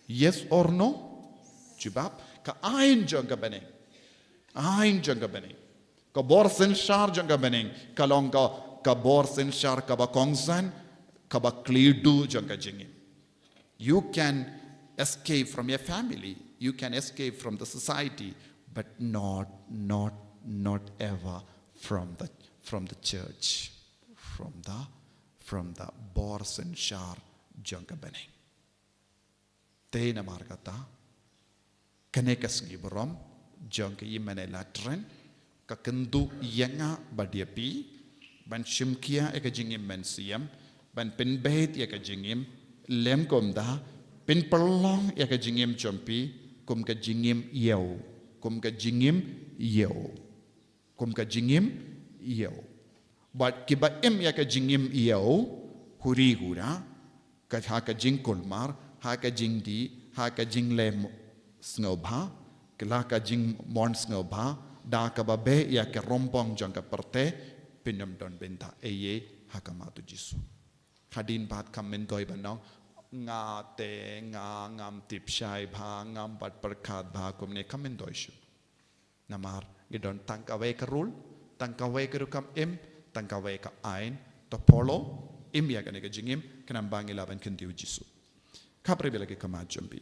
Yes or no? Jubab, ka aiñ jong ka bneng. Aiñ jong ka bneng. Ka bor synshar jong ka bneng. Ka long ka, ka bor synshar kaba kongsan, kaba khlieh jong ka jingim. You can escape from your family. You can escape from the society, but not, not, not ever from the from the church, from the, from the bor synshar jong ka bneng. Te namar kata, kane ka sngi burom jong ka Ïingmane Lateran ka kynduh ïa nga bad ïa phi ban shim khia ïa ka jingim mynsiem, ban pynbeit ïa ka jingim, lem kumta pynpyrlong ïa ka jingim jong phi kum ka jingim ïew, kum ka jingim ïew, kum ka jingim ïew. Bad kiba im ïa ka jingim ïew, huri hura, ka ha ka jingkulmar, ha ka jingdih, ha ka jingleh mo-, sngewbha, la ka jingmon sngewbha, da kaba beh ïa ka rympong jong ka pyrthei, phin ym don bynta ei ei ha khmat u Jisu. Hadien pat kam myntoi ban ong, nga te, nga ngam tip shai bha, ngam pat pyrkhat bha, kumne kam myntoi shuh. Namar ngi don tang kawei ka rule, tang kawei ka rukom im, tang kawei ka aiñ, to follow, im ïa kane ka jingim, khnang ba ngin lah ban kyntiew Jisu. Khapra bha la ki khmat jong phi.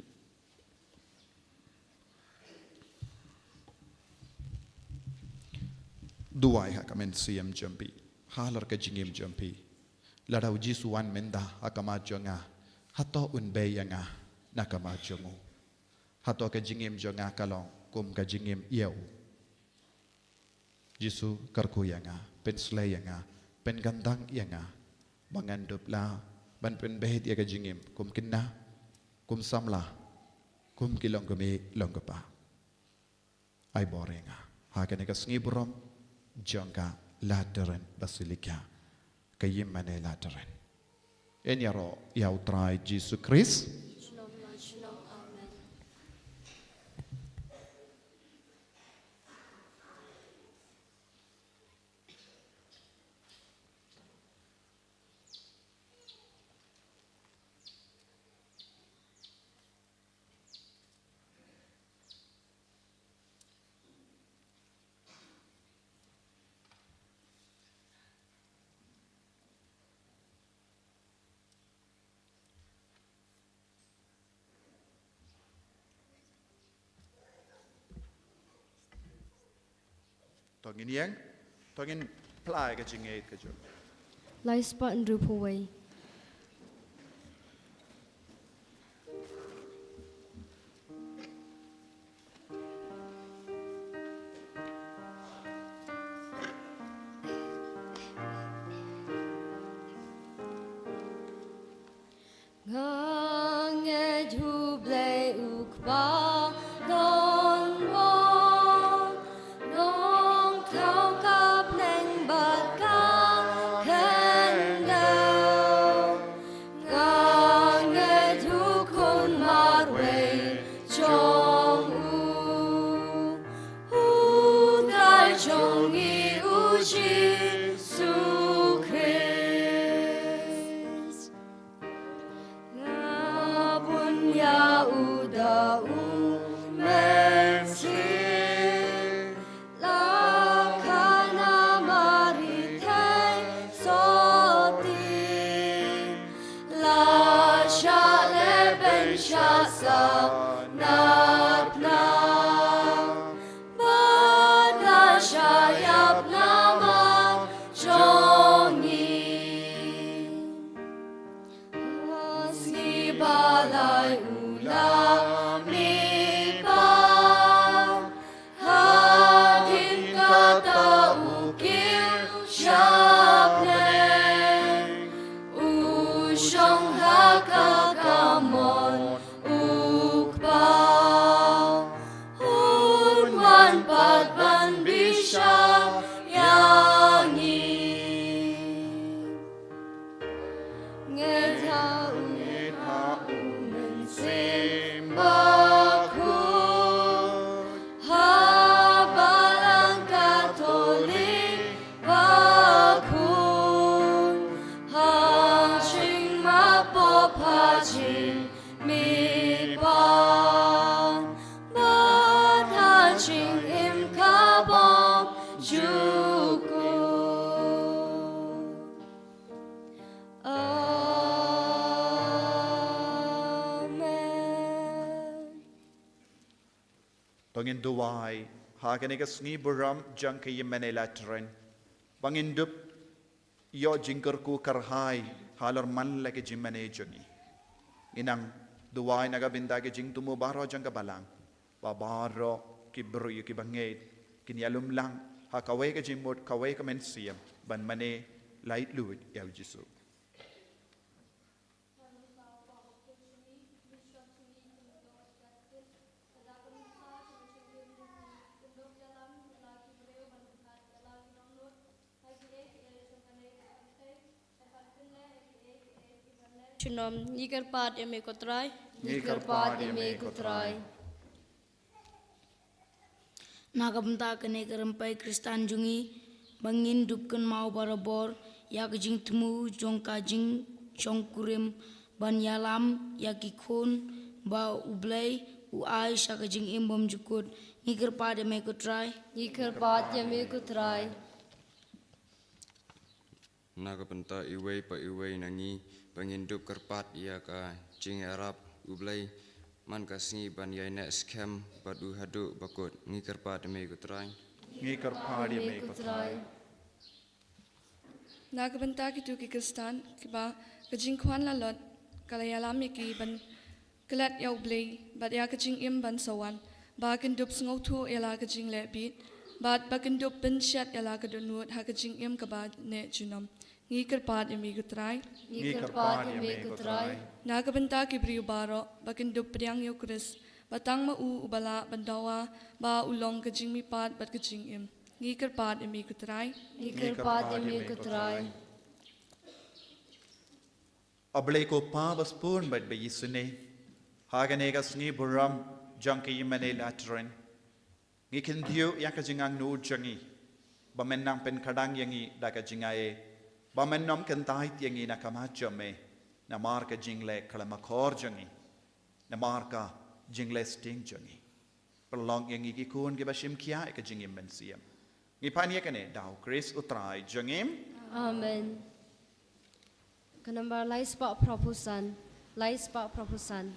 Duwai ha ka mynsiem jong phi, halor ka jingim jong phi. Lada u Jisu u wan mynta ha khmat jong nga, hato un beh ïa nga na khmat jong u? Hato ka jingim jong nga ka long kum ka jingim ïew? Jisu, kyrkhu ïa nga, pynshlei ïa nga, pynkyntang ïa nga, ba ngan dup lah ban pynbeit ïa ka jingim kum khynnah, kum samla, kum ki longkmie longkpa. Ai bor ïa nga ha kane ka sngi burom jong ka Lateran Basilica, ka Ïingmane Lateran. Ngin ïaroh ïa u Trai Jisu Khrist. Shalom, shalom, amen. To ngin ïeng, to ngin plie ka jingngeit ka jong. Lai spah hynriewphew wei. Nga ngeit ha U Blei U Kpa donbor, Nongthaw ka bneng bad ka khyndew. Nga ngeit ha U Khun marwei jong u, U Trai jong ngi U Jisu Khrist. La bun ïa u da u Mynsiem, la khana Mari thei sotti, la shah leh beiñ shah sah na tnat. Bad la shah ïap namar jong ngi. Ha sngi ba lai u la mihpat. Hadien kata u kiew sha bneng. U shong ha ka kamon U Kpa, un wan pat ban bishar ïa ngi. Ngeit ha U, ngeit ha U Mynsiem Bakhuid, ha Balang Katholik Bakhuid, ha jingmap pop ha jingmihpat, bad ha jingim ka bymjukut. Amen. To ngin duwai ha kane ka sngi burom jong ka Ïingmane Lateran. Ba ngin dup ïoh jingkyrkhu kyrhai halor man la ki jingmane jong ngi. Ngi nang duwai na ka bynta ki jingthmu baroh jong ka balang, ba baroh ki briew ki bangeit kin ïalum lang ha kawei ka jingmut, kawei ka mynsiem, ban mane laitluid ïa u Jisu. Junom. Ngi kyrpad ïa me ko Trai. Ngi kyrpad ïa me ko Trai. Na ka bynta kane ka rympei Khristan jong ngi, ba ngin dup kynmaw barabor ïa ka jingthmu jong ka jingshongkurim, ban ïalam ïa ki khun ba U Blei u ai sha ka jingim bymjukut. Ngi kyrpad ïa me ko Trai. Ngi kyrpad ïa me ko Trai. Na ka bynta iwei pa iwei na ngi, ba ngin dup kyrpad ïa ka jingïarap U Blei man ka sngi, ban ïaineh skhem bad u haduh ba kut. Ngi kyrpad ïa me ko Trai. Ngi kyrpad ïa me ko Trai. Na ka bynta kito ki Khristan kiba ka jingkhwan la lot, ka la ïalam ïa ki ban klet ïa U Blei bad ïa ka jingim ban sa wan, ba kin dup sngewthuh ïa la ka jingleh bit, bad ba kin dup pynshet ïa la ka dohnud ha ka jingim kaba neh junom. Ngi kyrpad ïa me ko Trai. Ngi kyrpad ïa me ko Trai. Na ka bynta ki briew baroh ba kin dup pdiang ïa U Khrist, ba tang ma u uba lah ban dawa ba u long ka jingmihpat bad ka jingim. Ngi kyrpad ïa me ko Trai. Ngi kyrpad ïa me ko Trai. A Blei ko Pa ba spun bad ba isynei, ha kane ka sngi burom jong ka ïingmane Lateran, ngi kyntiew ïa ka jingangnud jong ngi, ba men nang pynkhlaiñ ïa ngi da ka jingai, ba men nym kyntait ïa ngi na ka mat jong me, namar ka jingleh khlem akor jong ngi, namar ka jingleh sting jong ngi. Pynlong ïa ngi ki khun kiba shim khia ïa ka jingim mynsiem. Ngi pan ïa kane da U Khrist U Trai jong ngi. Amen. Ka nambar lai spah phra phew san, lai spah phra phew san.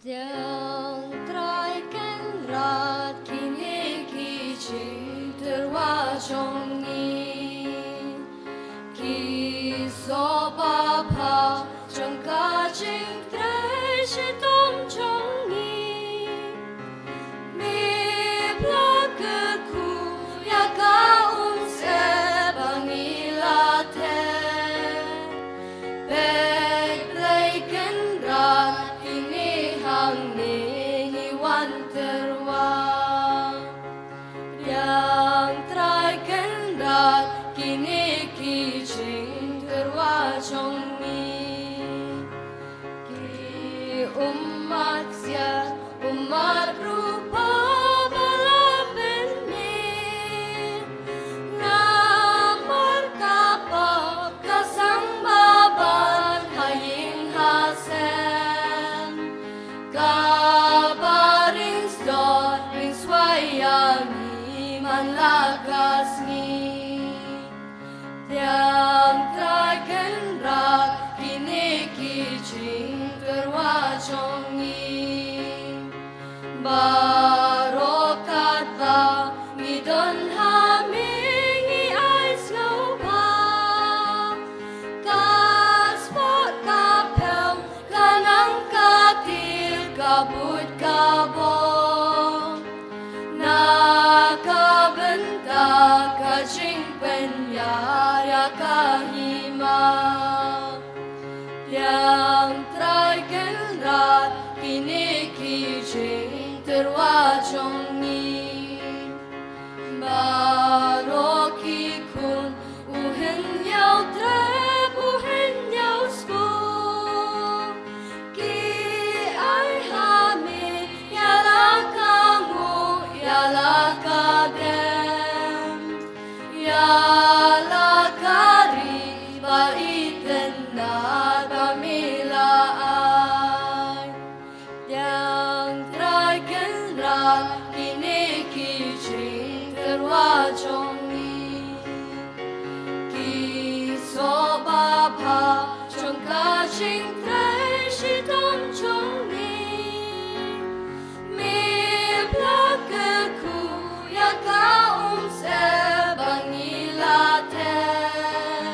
Pdiang Trai Kynrad kine ki jingtyrwa jong ngi, ki sohpa pha jong ka jingtrei shitom jong ngi. Me pla kyrkhu ïa ka umsyep ba ngi la theh. Peit Blei Kynrad, kine hangne ngi wan tyrwa. Pdiang Trai Kynrad kine ki jingtyrwa jong ngi. Ki ummat siat, ummat rupa ba la pynmih. Namar ka pap ka sangbaban ha ïing ha sem, kaba ring sdot ring swai ïa ngi man la ka sngi. Pdiang Trai Kynrad kine ki jingtyrwa jong ngi. Baroh katba ngi don ha me ngi ai sngewbha. Ka spot ka phew, ka nang ka tied, ka bud ka bor. Na ka bynta ka jingpynïar ïa ka hima. Pdiang Trai Kynrad kine ki jingtyrwa jong ngi. Baroh ki khun u hynñiew trep u hynñiew sku. Ki ai ha me ïa la ka nguh ïa la ka dem, ïa la ka ri ba i tynna Shitom jong ngi, me pla ka khu ïa ka umsyep ba ngi la teh.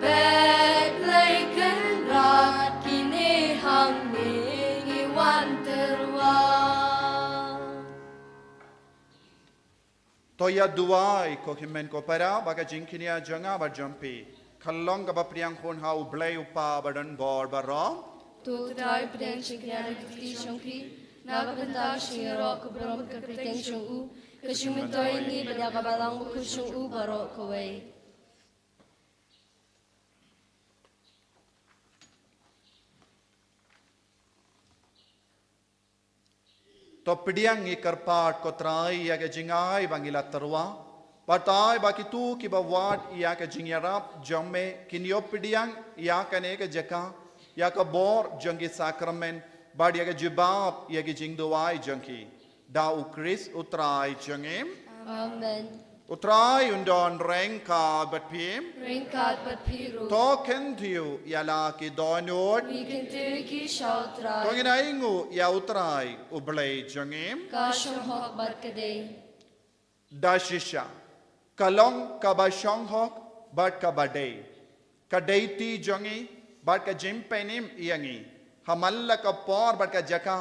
Peit Blei Kynrad, kine hangne ngi wan tyrwa. To ïa duwai ko hynmen ko para, ba ka jingkñia jong nga bad jong phi kan long kaba pdiang hun ha U Blei U Kpa ba don bor baroh. To Trai, pdiang jingkñia na ka kti jong phi na ka bynta ka jingïaroh ka burom ka kyrteng jong u, ka jingmyntoi ïa ngi bad ïa ka Balang Bakhuid jong u baroh kawei. To pdiang ngi kyrpad ko Trai ïa ka jingai ba ngi la tyrwa. Bad ai ba kito kiba wad ïa ka jingïarap jong me kin ïoh pdiang ïa kane ka jaka, ïa ka bor jong ki sakramen, bad ïa ka jubab ïa ki jingduwai jong ki. Da U Khrist U Trai jong ngi. Amen. U Trai un don ryngkat bad phi. Ryngkat bad phi ruh. To kyntiew ïa la ki dohnud. Ngi kyntiew ïa ki sha U Trai. To ngin ainguh ïa U Trai U Blei jong ngi. Ka shong hok bad ka dei. Da shisha ka long kaba shong hok bad kaba dei. Ka dei ti jong ngi bad ka jingpynim ïa ngi ha man la ka por bad ka jaka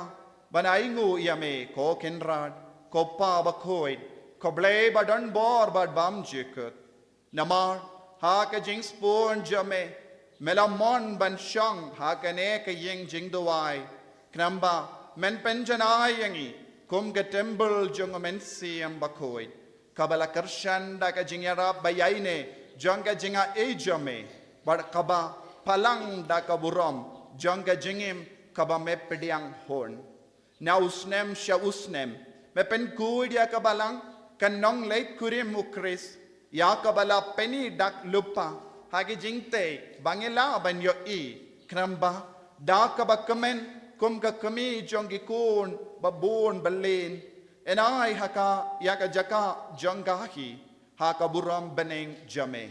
ban ainguh ïa me ko Kynrad, ko Pa Bakhuid, ko Blei ba don bor bad bymjukut. Namar ha ka jingsbun jong me, me la mon ban shong ha kane ka ïing jingduwai. Khnang ba men pynjanai ïa ngi kum ka templ jong U Mynsiem Bakhuid, kaba la kyrshan da ka jingïarap ba ïaineh jong ka jingai jong me, bad kaba palang da ka burom jong ka jingim kaba me pdiang hun. Na u snem sha u snem me pynkhuid ïa ka Balang, ka nongleit kurim U Khrist, ïa kaba la pyni da ka lypa ha ki jingtei ba ngi lah ban ïohi. Khnang ba da kaba kmen kum ka kmie jong ki khun babun byllien, yn ai ha ka ïa ka jaka jong ka hi ha ka burom bneng jong me.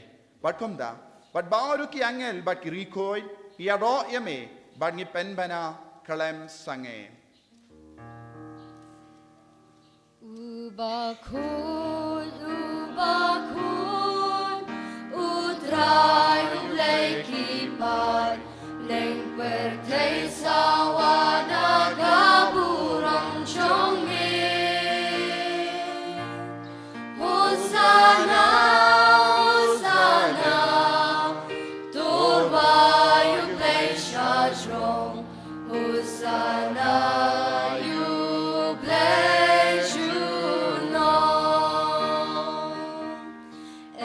Bad kumta bad baroh ki angel bad ki riewkhuid ki ïaroh ïa me, bad ngi pynbna khlem sangeh. U Bakhuid, U Bakhuid, U Trai U Blei ki paid, bneng pyrthei sawa da ka burom jong me. Hosanna, Hosanna, to rwai U Blei sha jrong. Hosanna ïa U Blei junom.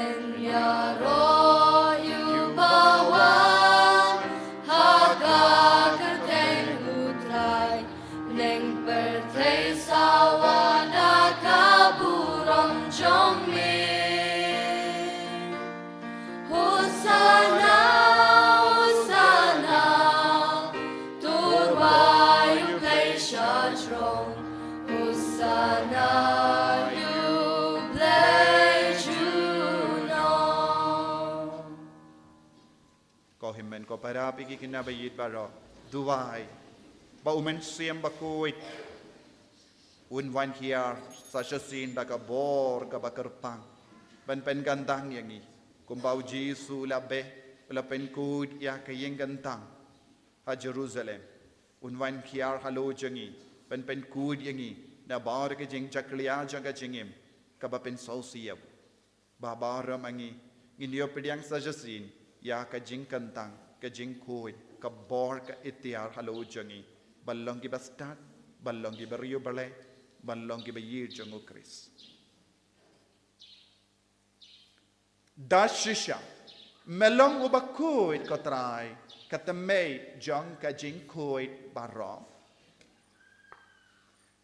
Yn ïaroh ïa uba wan ha ka kyrteng U Trai, bneng pyrthei sawa da ka burom jong me. Hosanna, Hosanna, to rwai U Blei sha jrong. Hosanna ïa U Blei junom. Ko hynmen ko para, phi ki khynnah ba ïeit baroh, duwai ba U Mynsiem Bakhuid un wan hiar sa shisien da ka bor kaba kyrpang ban pynkyntang ïa ngi, kumba U Jisu u la beh, u la pynkhuid ïa ka ïing kyntang ha Jerusalem. Un wan hiar halor jong ngi ban pynkhuid ïa ngi na baroh ki jingjakhlia jong ka jingim, kaba pynsngewsih ïa u. Ba baroh ma ngi ngin ïoh pdiang sa shisien ïa ka jingkyntang, ka jingkhuid, ka bor, ka iktiar halor jong ngi ban long kiba stad, ban long kiba riewblei, ban long kiba ïeit jong U Khrist. Da shisha me long uba khuid ko Trai, ka tymmen jong ka jingkhuid baroh.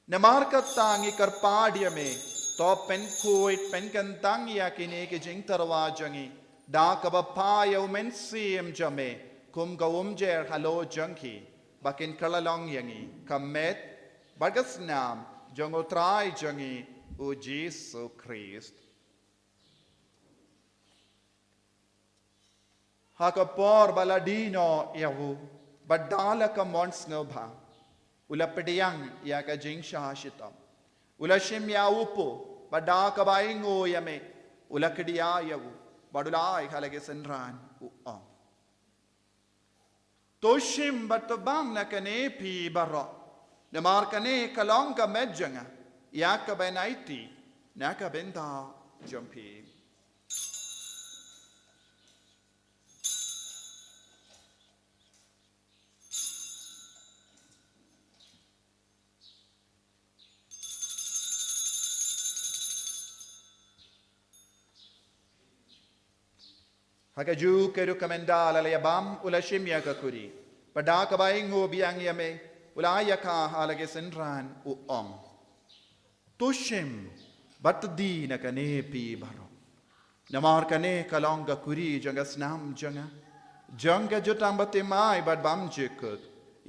Namar kata ngi kyrpad ïa me, to pynkhuid pynkyntang ïa kine ki jingtyrwa jong ngi da kaba phah ïa U Mynsiem jong me kum ka umjer halor jong ki, ba kin kylla long ïa ngi ka met bad ka snam jong U Trai jong ngi U Jisu Khrist. Ha ka por ba la die noh ïa u, Bad da la ka mon sngewbha u la pdiang ïa ka jingshah shitom. U la shim ïa u pu, bad da kaba ainguh ïa me u la kdiah ïa u, bad u la ai ha la ki synran, u ong: To shim bad to bam na kane phi baroh, namar kane ka long ka met jong nga ïa kaban aiti na ka bynta jong phi. Ha kajuh ka rukom ynda la la ïa bam, u la shim ïa ka kuri, bad da kaba ainguh biang ïa me u la ai ïa ka ha la ki synran, u ong: To shim bad to die na kane phi baroh, namar kane ka long ka kuri jong ka snam jong nga, jong ka jutang bathymmai bad bymjukut,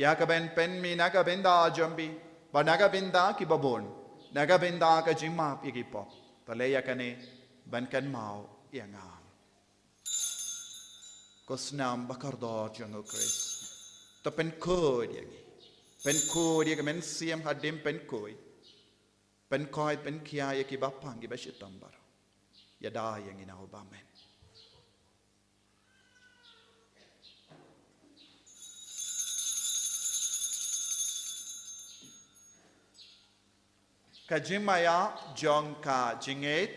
ïa kaban pynmih na ka bynta jong phi bad na ka bynta kiba bun, na ka bynta ka jingmap ïa ki pop. To leh ïa kane ban kynmaw ïa nga. Ko snam bakordor jong U Khrist, to pynkhuid ïa ngi. Pynkhuid ïa ka mynsiem hadien pynkhuid. Pynkhuid, pynkhia ïa kiba pang, kiba shitom baroh. Ïada ïa ngi na u bam. Amen. Ka jingmaïa jong ka jingngeit.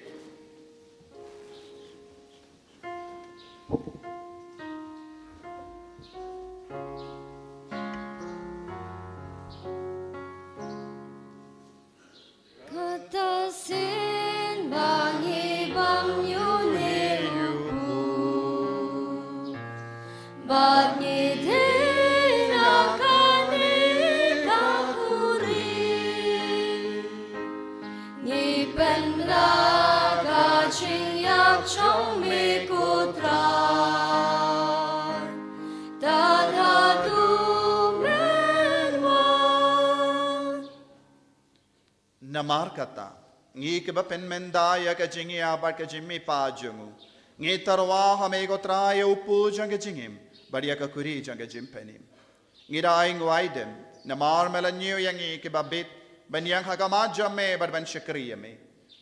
Kata sien ba ngi bam ïa une u pu, bad ngi die na kane ka kuri, ngi pynbna ka jingïap jong me, ko Trai, tad haduh men wan. Namar kata, ngi kiba pynmynda ïa ka jingïap bad ka jingmihpat jong u, ngi tyrwa ha me, ko Trai, ïa u pu jong ka jingim bad ïa ka kuri jong ka jingpynim. Ngi da ainguh aidem namar me la ñiew ïa ngi kiba bit ban ïeng ha khmat jong me bad ban shakri ïa me.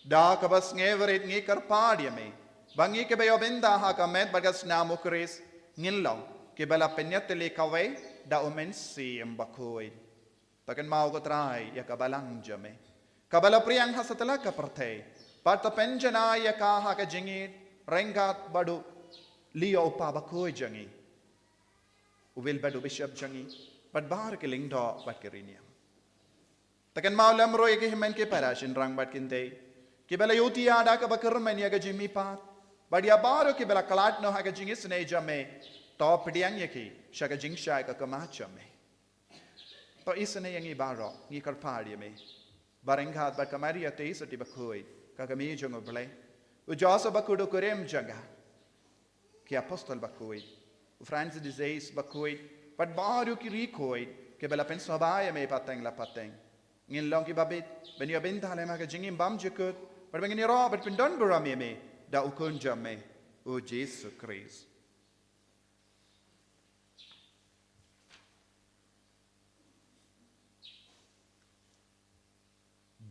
Da kaba sngewrit ngi kyrpad ïa me ba ngi kiba ïoh bynta ha ka met bad ka snam U Khrist ngin long kiba la pynïatylli kawei da U Mynsiem Bakhuid. To kynmaw, ko Trai, ïa ka balang jong me, kaba la pdiang ha satlak ka pyrthei, bad to pynjanai ïa ka ha ka jingïeit ryngkat bad u Leo, u kpa bakhuid jong ngi, u Wilbert, u bishop jong ngi, bad baroh ki lyngdoh bad ki riewniam. To kynmaw lem ruh ïa ki hynmen ki para, shynrang bad kynthei, kiba la ïohi da kaba kyrmen ïa ka jingmihpat, bad ïa baroh kiba la khlad noh ha ka jingisynei jong me. To pdiang ïa ki sha ka jingshai ka khmat jong me. To isynei ïa ngi baroh, ngi kyrpad ïa me, ba ryngkat bad ka Maria Theisotti bakhuid, ka kmie jong U Blei, u Joseph bakhuid u kurim jong ka, ki apostol bakhuid, u Francis de Sales bakhuid, bad baroh ki riewkhuid kiba la pynsngewbha ïa me pateng la pateng, ngin long kiba bit ban ïoh bynta lem ha ka jingim bymjukut, bad ba ngin ïaroh bad pyndonburom ïa me da u Khun jong me, u Jisu Khrist.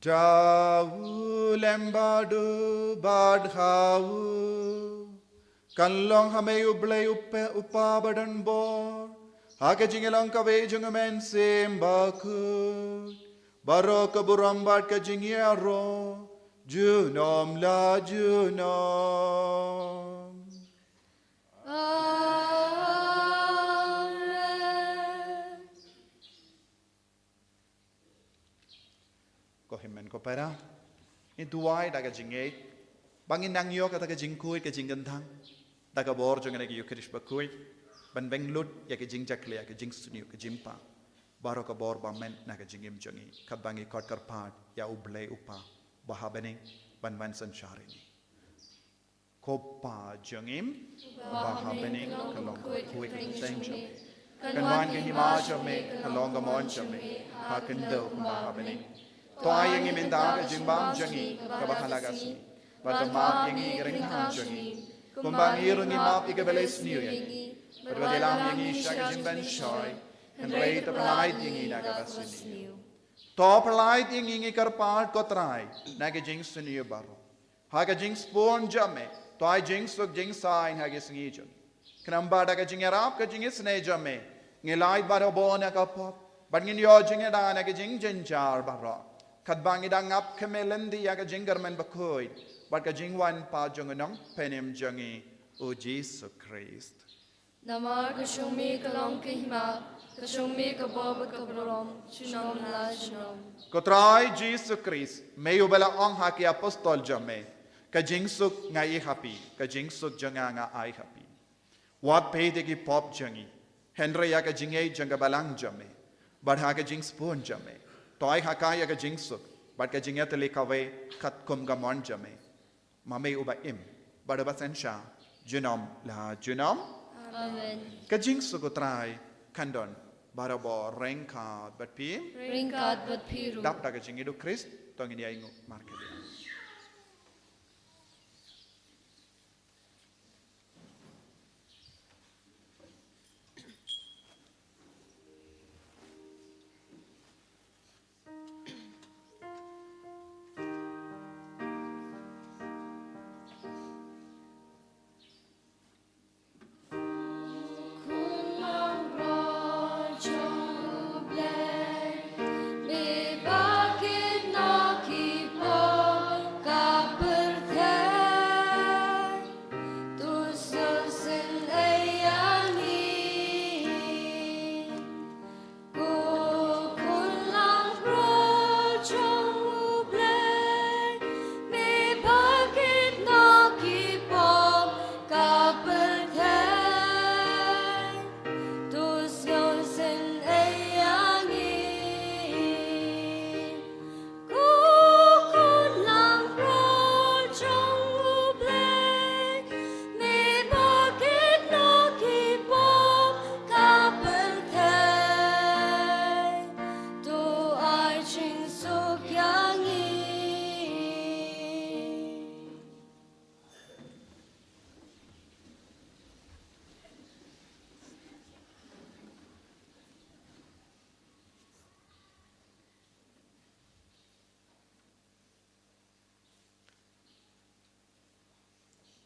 Da u lem bad u, bad ha u, kan long ha me U Blei U Kpa badonbor, ha ka jingïalong kawei jong U Mynsiem Bakhuid, baroh ka burom bad ka jingïaroh junom la junom. Amen. Ko hynmen ko para, ngin duwai da ka jingngeit ba ngin nang ïoh kata ka jingkhuid ka jingkynthang da ka bor jong kane ka Eukharist bakhuid, ban bynlut ïa ka jingjakhlia, ka jingsniew, ka jingpang, baroh ka bor ba men na ka jingim jong ngi, katba ngi khot kyrpad ïa U Blei U Kpa ba ha bneng ban wan synshar ïa ngi. Ko Pa jong ngi ba ha bneng, ka long ka khuid ka kyrteng jong me. Kan wan ka hima jong me, ka long ka mon jong me ha khyndew kumba ha bneng. To ai ïa ngi mynta ka jingbam jong ngi kaba ha la ka sngi. Bad to map ïa ngi ki ryngkang jong ngi, kumba ngi ruh ngi map ïa kiba leh sniew ïa ngi. Bad wat ïalam ïa ngi sha ka jingpynshoi, Hynrei to pyllait ïa ngi na kaba sniew. To pyllait ïa ngi, ngi kyrpad ko Trai, na ka jingsniew baroh. Ha ka jingsbun jong me, to ai jingsuk jingsaiñ ha ki sngi jong ngi. Khnang ba da ka jingïarap ka jingisynei jong me, ngin lait barabor na ka pop, bad ngin ïoh jingïada na ka jingjynjar baroh. Katba ngi dang ap khmih lynti ïa ka jingkyrmen bakhuid bad ka jingwan pat jong u Nongpynim jong ngi, u Jisu Khrist. Namar ka jong me ka long ka hima, ka jong me ka bor bad ka burom, junom la junom. Ko Trai Jisu Khrist, me uba la ong ha ki apostol jong me, ka jingsuk nga ai ha phi, ka jingsuk jong nga nga ai ha phi. Wat peit ïa ki pop jong ngi, hynrei ïa ka jingïeit jong ka balang jong me, bad ha ka jingsbun jong me, to ai ha ka ïa ka jingsuk bad ka jingïatylli kawei katkum ka mon jong me. Ma me uba im bad uba synshar junom la junom. Amen. Ka jingsuk u Trai kan don barabor ryngkat bad phi. Ryngkat bad phi ruh. Dap da ka jingïeit u Khrist, to ngin ïa ainguh markylliang.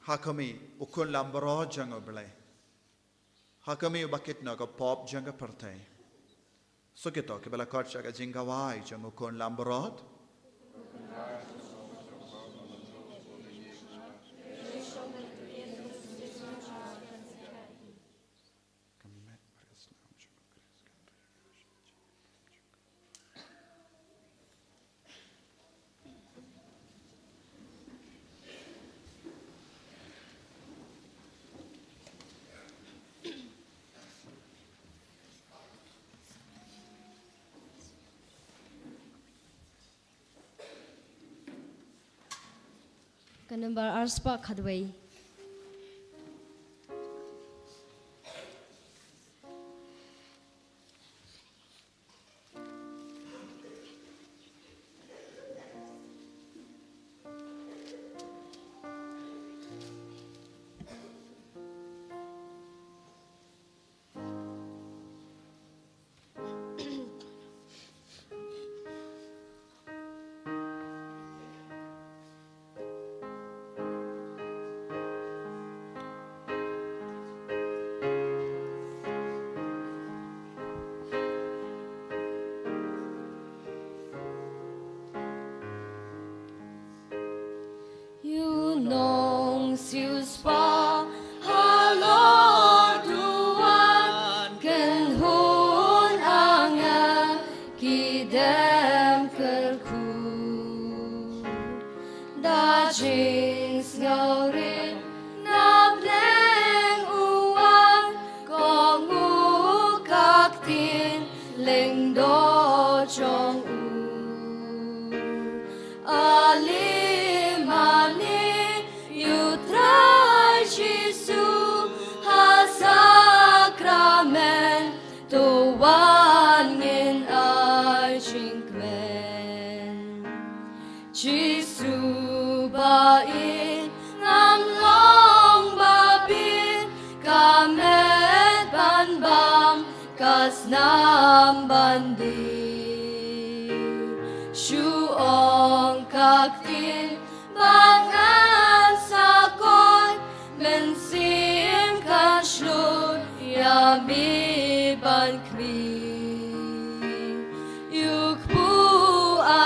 Ha khmih u khun lambrot jong U Blei. Ha khmih uba kit noh ka pop jong ka pyrthei. Suk ïa to kiba la khot sha ka jingkhawai jong u khun lambrot. Ka nambar ar spah khatwei. Ïa u nongsiewspah halor duwan kynhun angel ki dem kyrkhu. Da jingsngewrit na pdeng u wan, kong u ka ktien lyngdoh jong u. Ale mane ïa u Trai Jisu ha sakramen, to wan ngin ai jingkmen. Jisu ba ïeit ngam long ba bit, ka met ban bam, ka sna Am ban dih. Shu ong ka ktien ba ngan sa koit, mynsiem kan shlur ïa me ban khmih. Ïa u kpu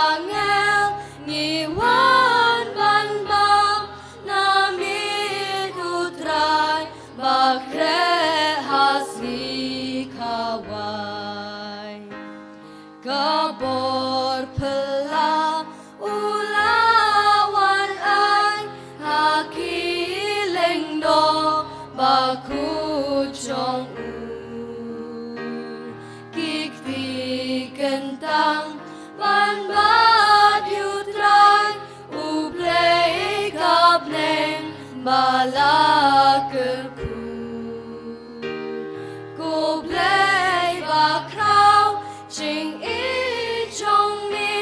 angel ngi wan ban bam, na miet u Trai ba khreh ha sngi khawai. Ka bor phylla u la wan ai ha ki lyngdoh bakhuid jong u. Ki kti kyntang ban bat ïa u Trai, u Blei ka bneng ba la kyrkhu. Ko Blei ba khraw, jingïeit jong me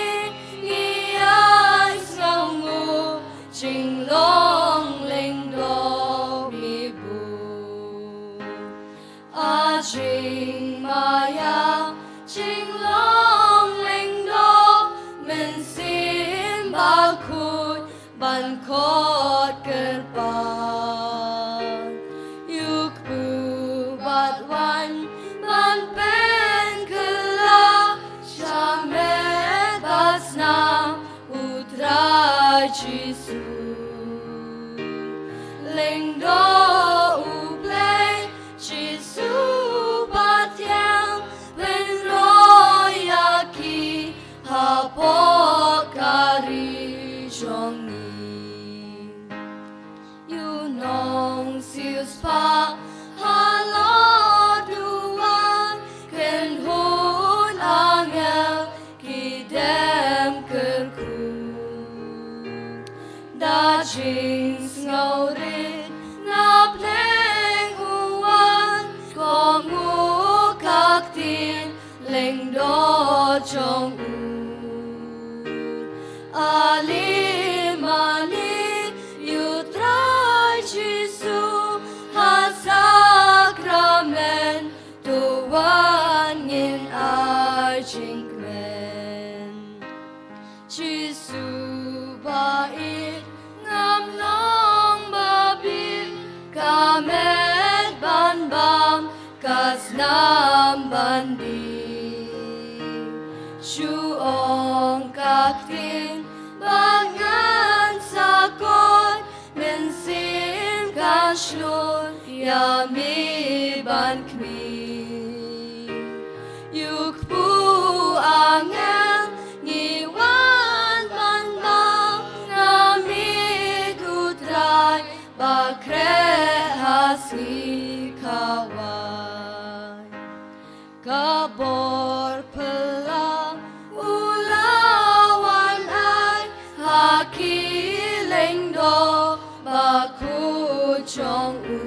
ngi ïai sngewnguh, jinglong lyngdoh me buh. A jingmaïa, jinglong lyngdoh, mynsiem bakhuid ban khot kyrpad. Ïa u kpu bad waiñ ban pynkylla, sha met bad snam u Trai Jisu. Lyngdoh u Blei Jisu ba thiang, pynroi ïa ki hapoh ka ri jong ngi. Ïa u nongsiewspah halor duwan, kynhun angel ki dem kyrkhu. Da jingsngewrit na bneng u wan, kum u ka ktien lyngdoh jong u. Ale mane ïa u Trai Jisu ha sakramen, to wan ngin ai jingkmen. Jisu ba ïeit, ngam long ba bieit, ka met ban bam, ka snam ban dih. Shu ong ka ktien ba ngan sa koit, mynsiem kan shlur ïa me ban khmih. Ïa u kpu angel ngi wan ban bam, na miet u Trai ba khreh ha sngi khawai. Ka bor phylla u la wan ai ha ki lyngdoh bakhuid jong u.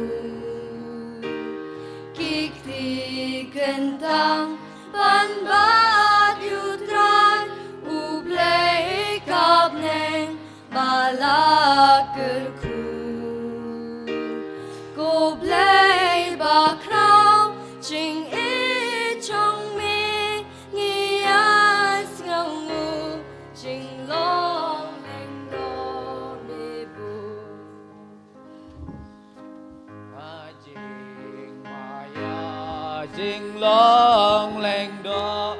Ki kti kyntang ban bat ïa u Trai, u Blei ka bneng ba la kyrkhu. Ko Blei ba khraw, jingïeit jong me ngi ïai sngewnguh, jinglong lyngdoh me buh. Ka jingmaïa jinglong lyngdoh,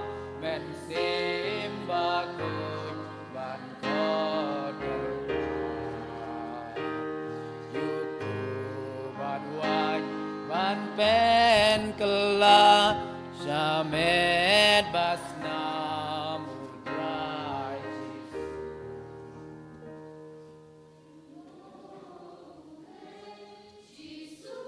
mynsiem bakhuid ban khot kyrpad. Ïa u kpu bad waiñ ban pynkylla, sha met bad snam u Trai Jisu.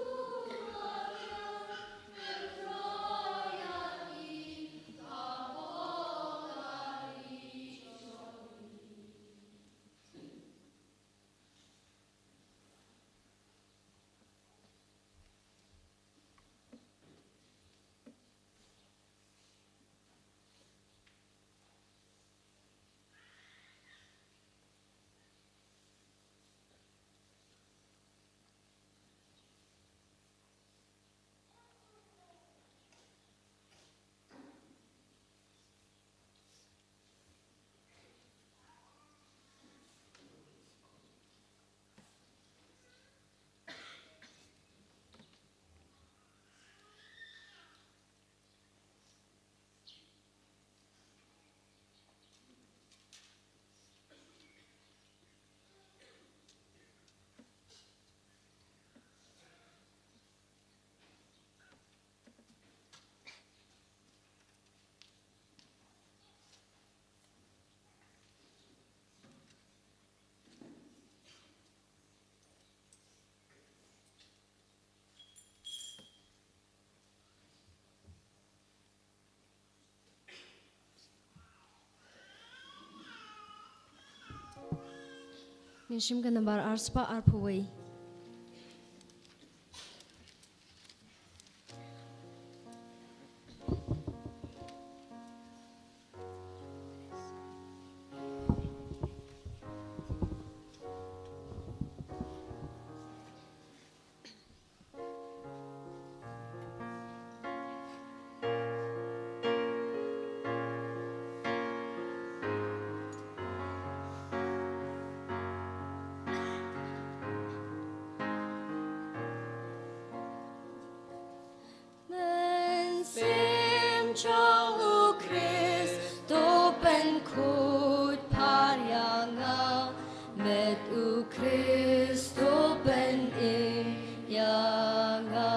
Shim ka nambar arspah arphew wei. Mynsiem jong u Khrist to pynkhuid phar ïa nga, met u Khrist to pynim ïa nga.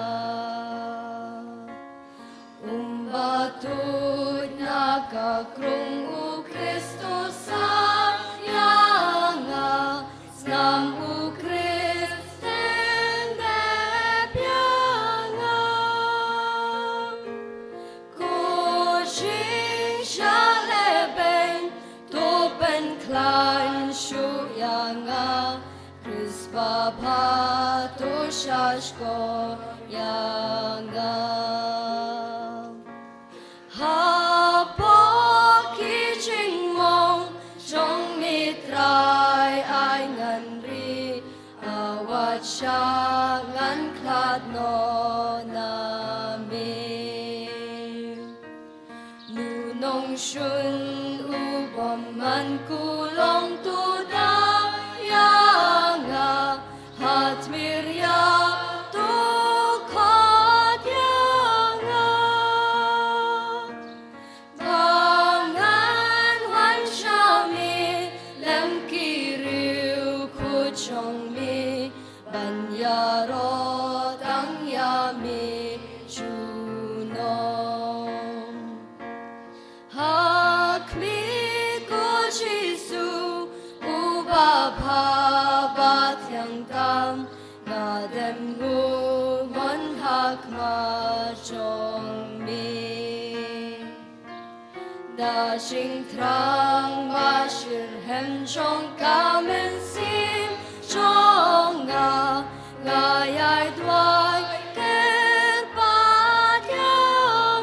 Um ba tuid na ka krung u Khrist to sah ïa nga, snam u Khrist ten dep ïa nga. Ko jingshlei beiñ to pynkhlaiñ shuh ïa nga, Khrist babha to shahshkor ïa nga. Hapoh ki jingmong jong me Trai ai ngan ri, a wat shah ngan khlad noh na me. Nu nongshun u bym man kulong to da ïa nga, ha tmir ïa to khot ïa nga. Ba ngan wan sha me lem ki riewkhuid jong me, ban ïaroh tang ïa me junom. Ha khmih ko Jisu, u babha ba thiang tam, nga dem nguh mon ha khmat jong me. Da jingthrang ba shitrhem jong ka mynsiem jong nga, nga ïai duwai kyrpad ïa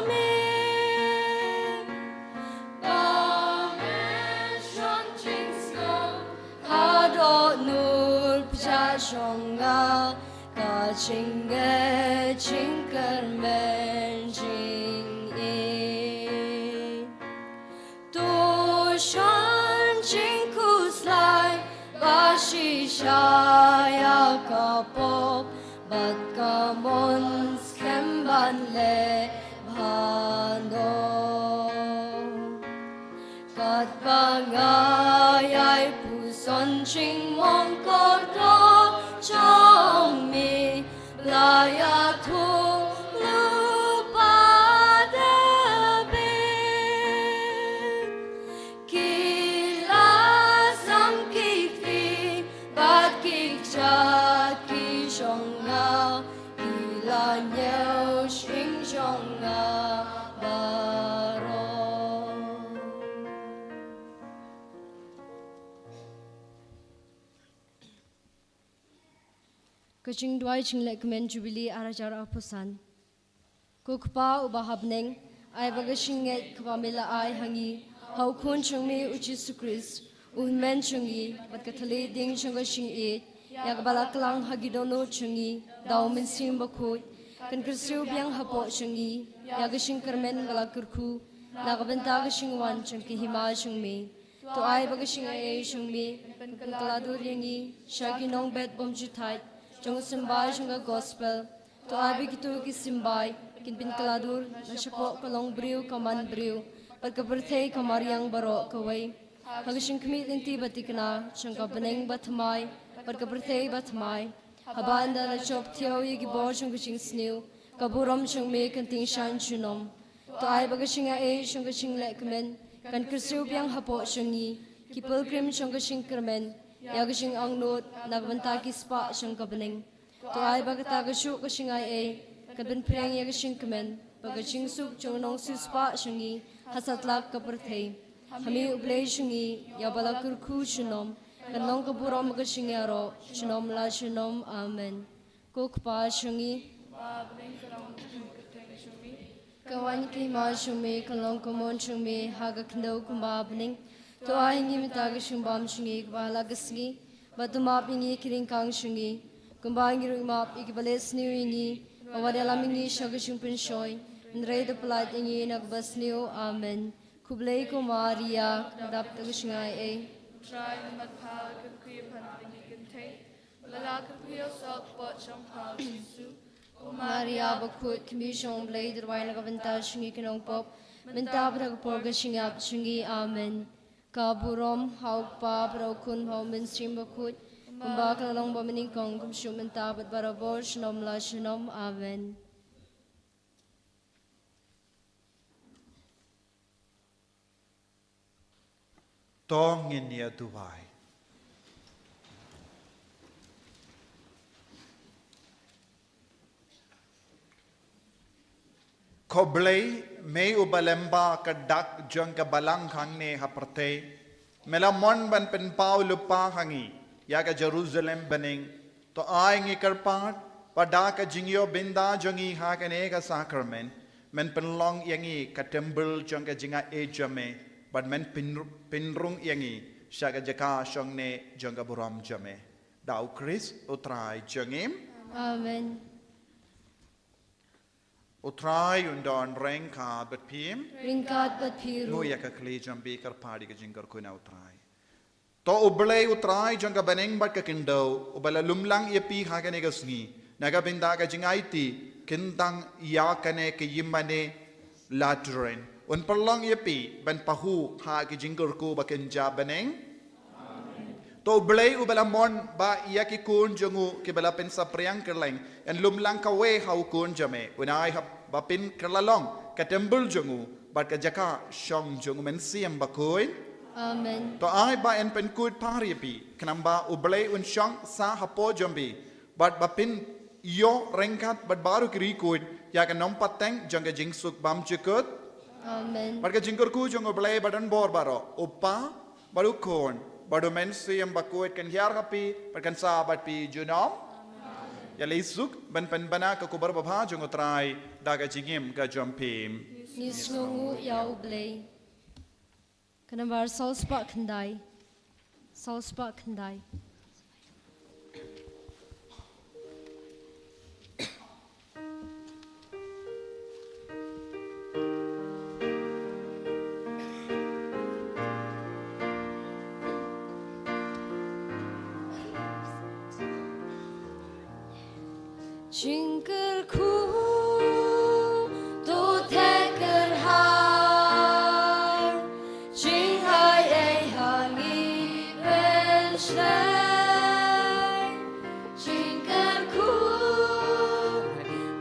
me. Ba me shon jingsngew ha dohnud pjah jong nga, ka jingngeit jingkyrmen jingïeit. To shon jingkhuslai ba shisha ïa ka pop bad ka mon skhem ban leh bha noh. Katba nga ïai puson jingmong kordor jong me, la ïathuh lypa da beiñ. Ki la sam ki kti bad ki kjat ki jong nga, ki la ñiew shyngjong nga baroh. Ka jingduwai jinglehkmen Jubili ar hajar arphew san. Ko Kpa uba ha bneng, ai ba ka jingngeit kaba me la ai ha ngi ha u Khun jong me u Jisu Khrist, u Hynmen jong ngi, bad ka thylliej dieng jong ka jingïeit, ïa kaba la klang ha ki dohnud jong ngi da u Mynsiem Bakhuid, kan kyrsiew biang hapoh jong ngi ïa ka jingkyrmen ba la kyrkhu na ka bynta ka jingwan jong ka hima jong me. To ai ba ka jingaiei jong me kan pynkylla dur ïa ngi sha ki nongbet bymjukut jong u symbai jong ka gospel. To ai ba kito ki symbai kin pynkylla dur na shapoh ka longbriew ka manbriew bad ka pyrthei ka mariang baroh kawei, ha ka jingkhmih lynti ba thikna jong ka bneng ba thymmai bad ka pyrthei ba thymmai. Haba ynda la jop thiaw ïa ki bor jong ka jingsniew, ka burom jong me kan tyngshaiñ junom. To ai ba ka jingaiei jong ka jinglehkmen kan kyrsiew biang hapoh jong ngi, ki pilgrim jong ka jingkyrmen, ïa ka jingangnud na ka bynta ki spah jong ka bneng. To ai ba kata kajuh ka jingaiei kan pynphriang ïa ka jingkmen bad ka jingsuk jong u nongsiewspah jong ngi ha satlak ka pyrthei. Ha me U Blei jong ngi, ïa uba la kyrkhu junom, Kan long ka burom ka jingïaroh, junom la junom. Amen. Ko Kpa jong ngi, ka wan ki hima jong me, ka long ka mon jong me ha ka khyndew kumba ha bneng. To ai ngi mynta ka jingbam jong ngi kaba ha la ka sngi, bad to map ïa ngi ki ryngkang jong ngi, kumba ngi ruh ngi map ïa kiba leh sniew ïa ngi. Wat ïalam ïa ngi sha ka jingpynshoi, hynrei to pyllait ïa ngi na kaba sniew. Amen. Khublei ko Maria, ka dap da ka jingaiei. Trai namar pha ka kyrkhu ïa pha na ka bynta ki kynthei, bad la kyrkhu ïa u soh ka kpoh jong pha u Jisu. Ko Maria bakhuid, ka kmie jong U Blei, to duwai na ka bynta jong ngi ki nongpop, mynta bad ha ka por ka jingïap jong ngi. Amen. Ka burom ha U Kpa bad ha U Khun bad ha U Mynsiem Bakhuid, kumba ka la long ba mynnyngkong, kumjuh mynta bad barabor, junom la junom. Amen. To ngin ïa duwai. Ko Blei, me uba lyngba ka dak jong ka balang hangne ha pyrthei, me la mon ban pynpaw lypa ha ngi ïa ka Jerusalem bneng. To ai ngi kyrpad ba da ka jingïoh bynta jong ngi ha kane ka sakramen, men pynlong ïa ngi ka templ jong ka jingaiei jong me, bad men pyn-, pynrung ïa ngi sha ka jaka shong ne jong ka burom jong me. Da U Khrist U Trai jong ngi. Amen. U Trai un don ryngkat bad phi. Ryngkat bad phi ruh. Ngin ïa ka khlieh jong phi, kyrpad ïa ka jingkyrkhu na U Trai. To U Blei U Trai jong ka bneng bad ka khyndew, uba la lum lang ïa phi ha kane ka sngi na ka bynta ka jingaiti kyntang ïa kane ka ïingmane Lateran, un pynlong ïa phi ban pahuh ha ka jingkyrkhu ba kynja bneng. To U Blei uba la mon ba ïa ki khun jong u kiba la pynsaphriang kylleng yn lum lang kawei ha U Khun jong me, un ai ha ba phin kylla long ka templ jong u bad ka jaka shong jong U Mynsiem Bakhuid. Amen. To ai ba yn pynkhuid phar ïa phi, khnang ba U Blei un shong sah hapoh jong phi, bad ba phin ïoh ryngkat bad baroh ki riewkhuid ïa ka nongpateng jong ka jingsuk bymjukut. Amen. Bad ka jingkyrkhu jong U Blei ba don bor baroh, U Kpa, bad U Khun, bad U Mynsiem Bakhuid, kan hiar ha phi bad kan sah bad phi junom. Ïaleh suk ban pynbna ka khubor babha jong U Trai da ka jingim ka jong phi. Ngi sngewnguh ïa U Blei. Ka nambar saw spah khyndai. Saw spah khyndai. Jingkyrkhu, to theh kyrhai, jingaiei ha ngi pynshlei. Jingkyrkhu,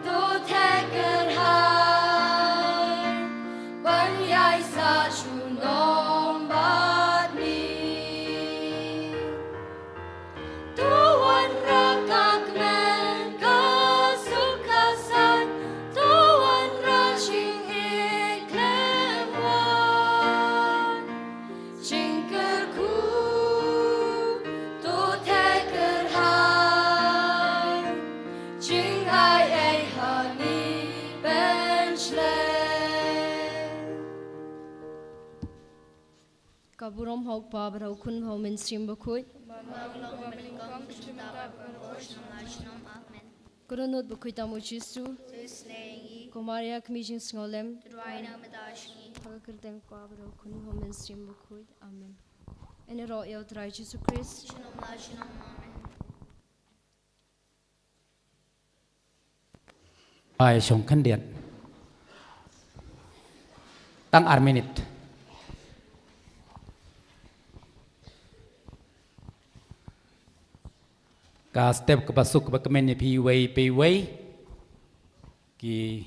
to theh kyrhai, ban ïaisah junom bad ngi. To wanrah ka kmen ka suk ka saiñ, to wanrah jingïeit khlem wan. Jingkyrkhu, to theh kyrhai, jingaiei ha ngi pynshlei. Ka burom ha U Kpa bad ha U Khun bad ha U Mynsiem Bakhuid. Amen. Ko Dohnud bakhuid tam U Jisu. Ko Maria kmie jingsngewlem. Ha ka kyrteng U Kpa bad ha U Khun bad ha U Mynsiem Bakhuid. Amen. Yn ïaroh ïa U Trai Jisu Khrist. Ai shong khyndiat. Tang ar minit. Ka step kaba suk kaba kmen ïa phi iwei pa iwei. Ki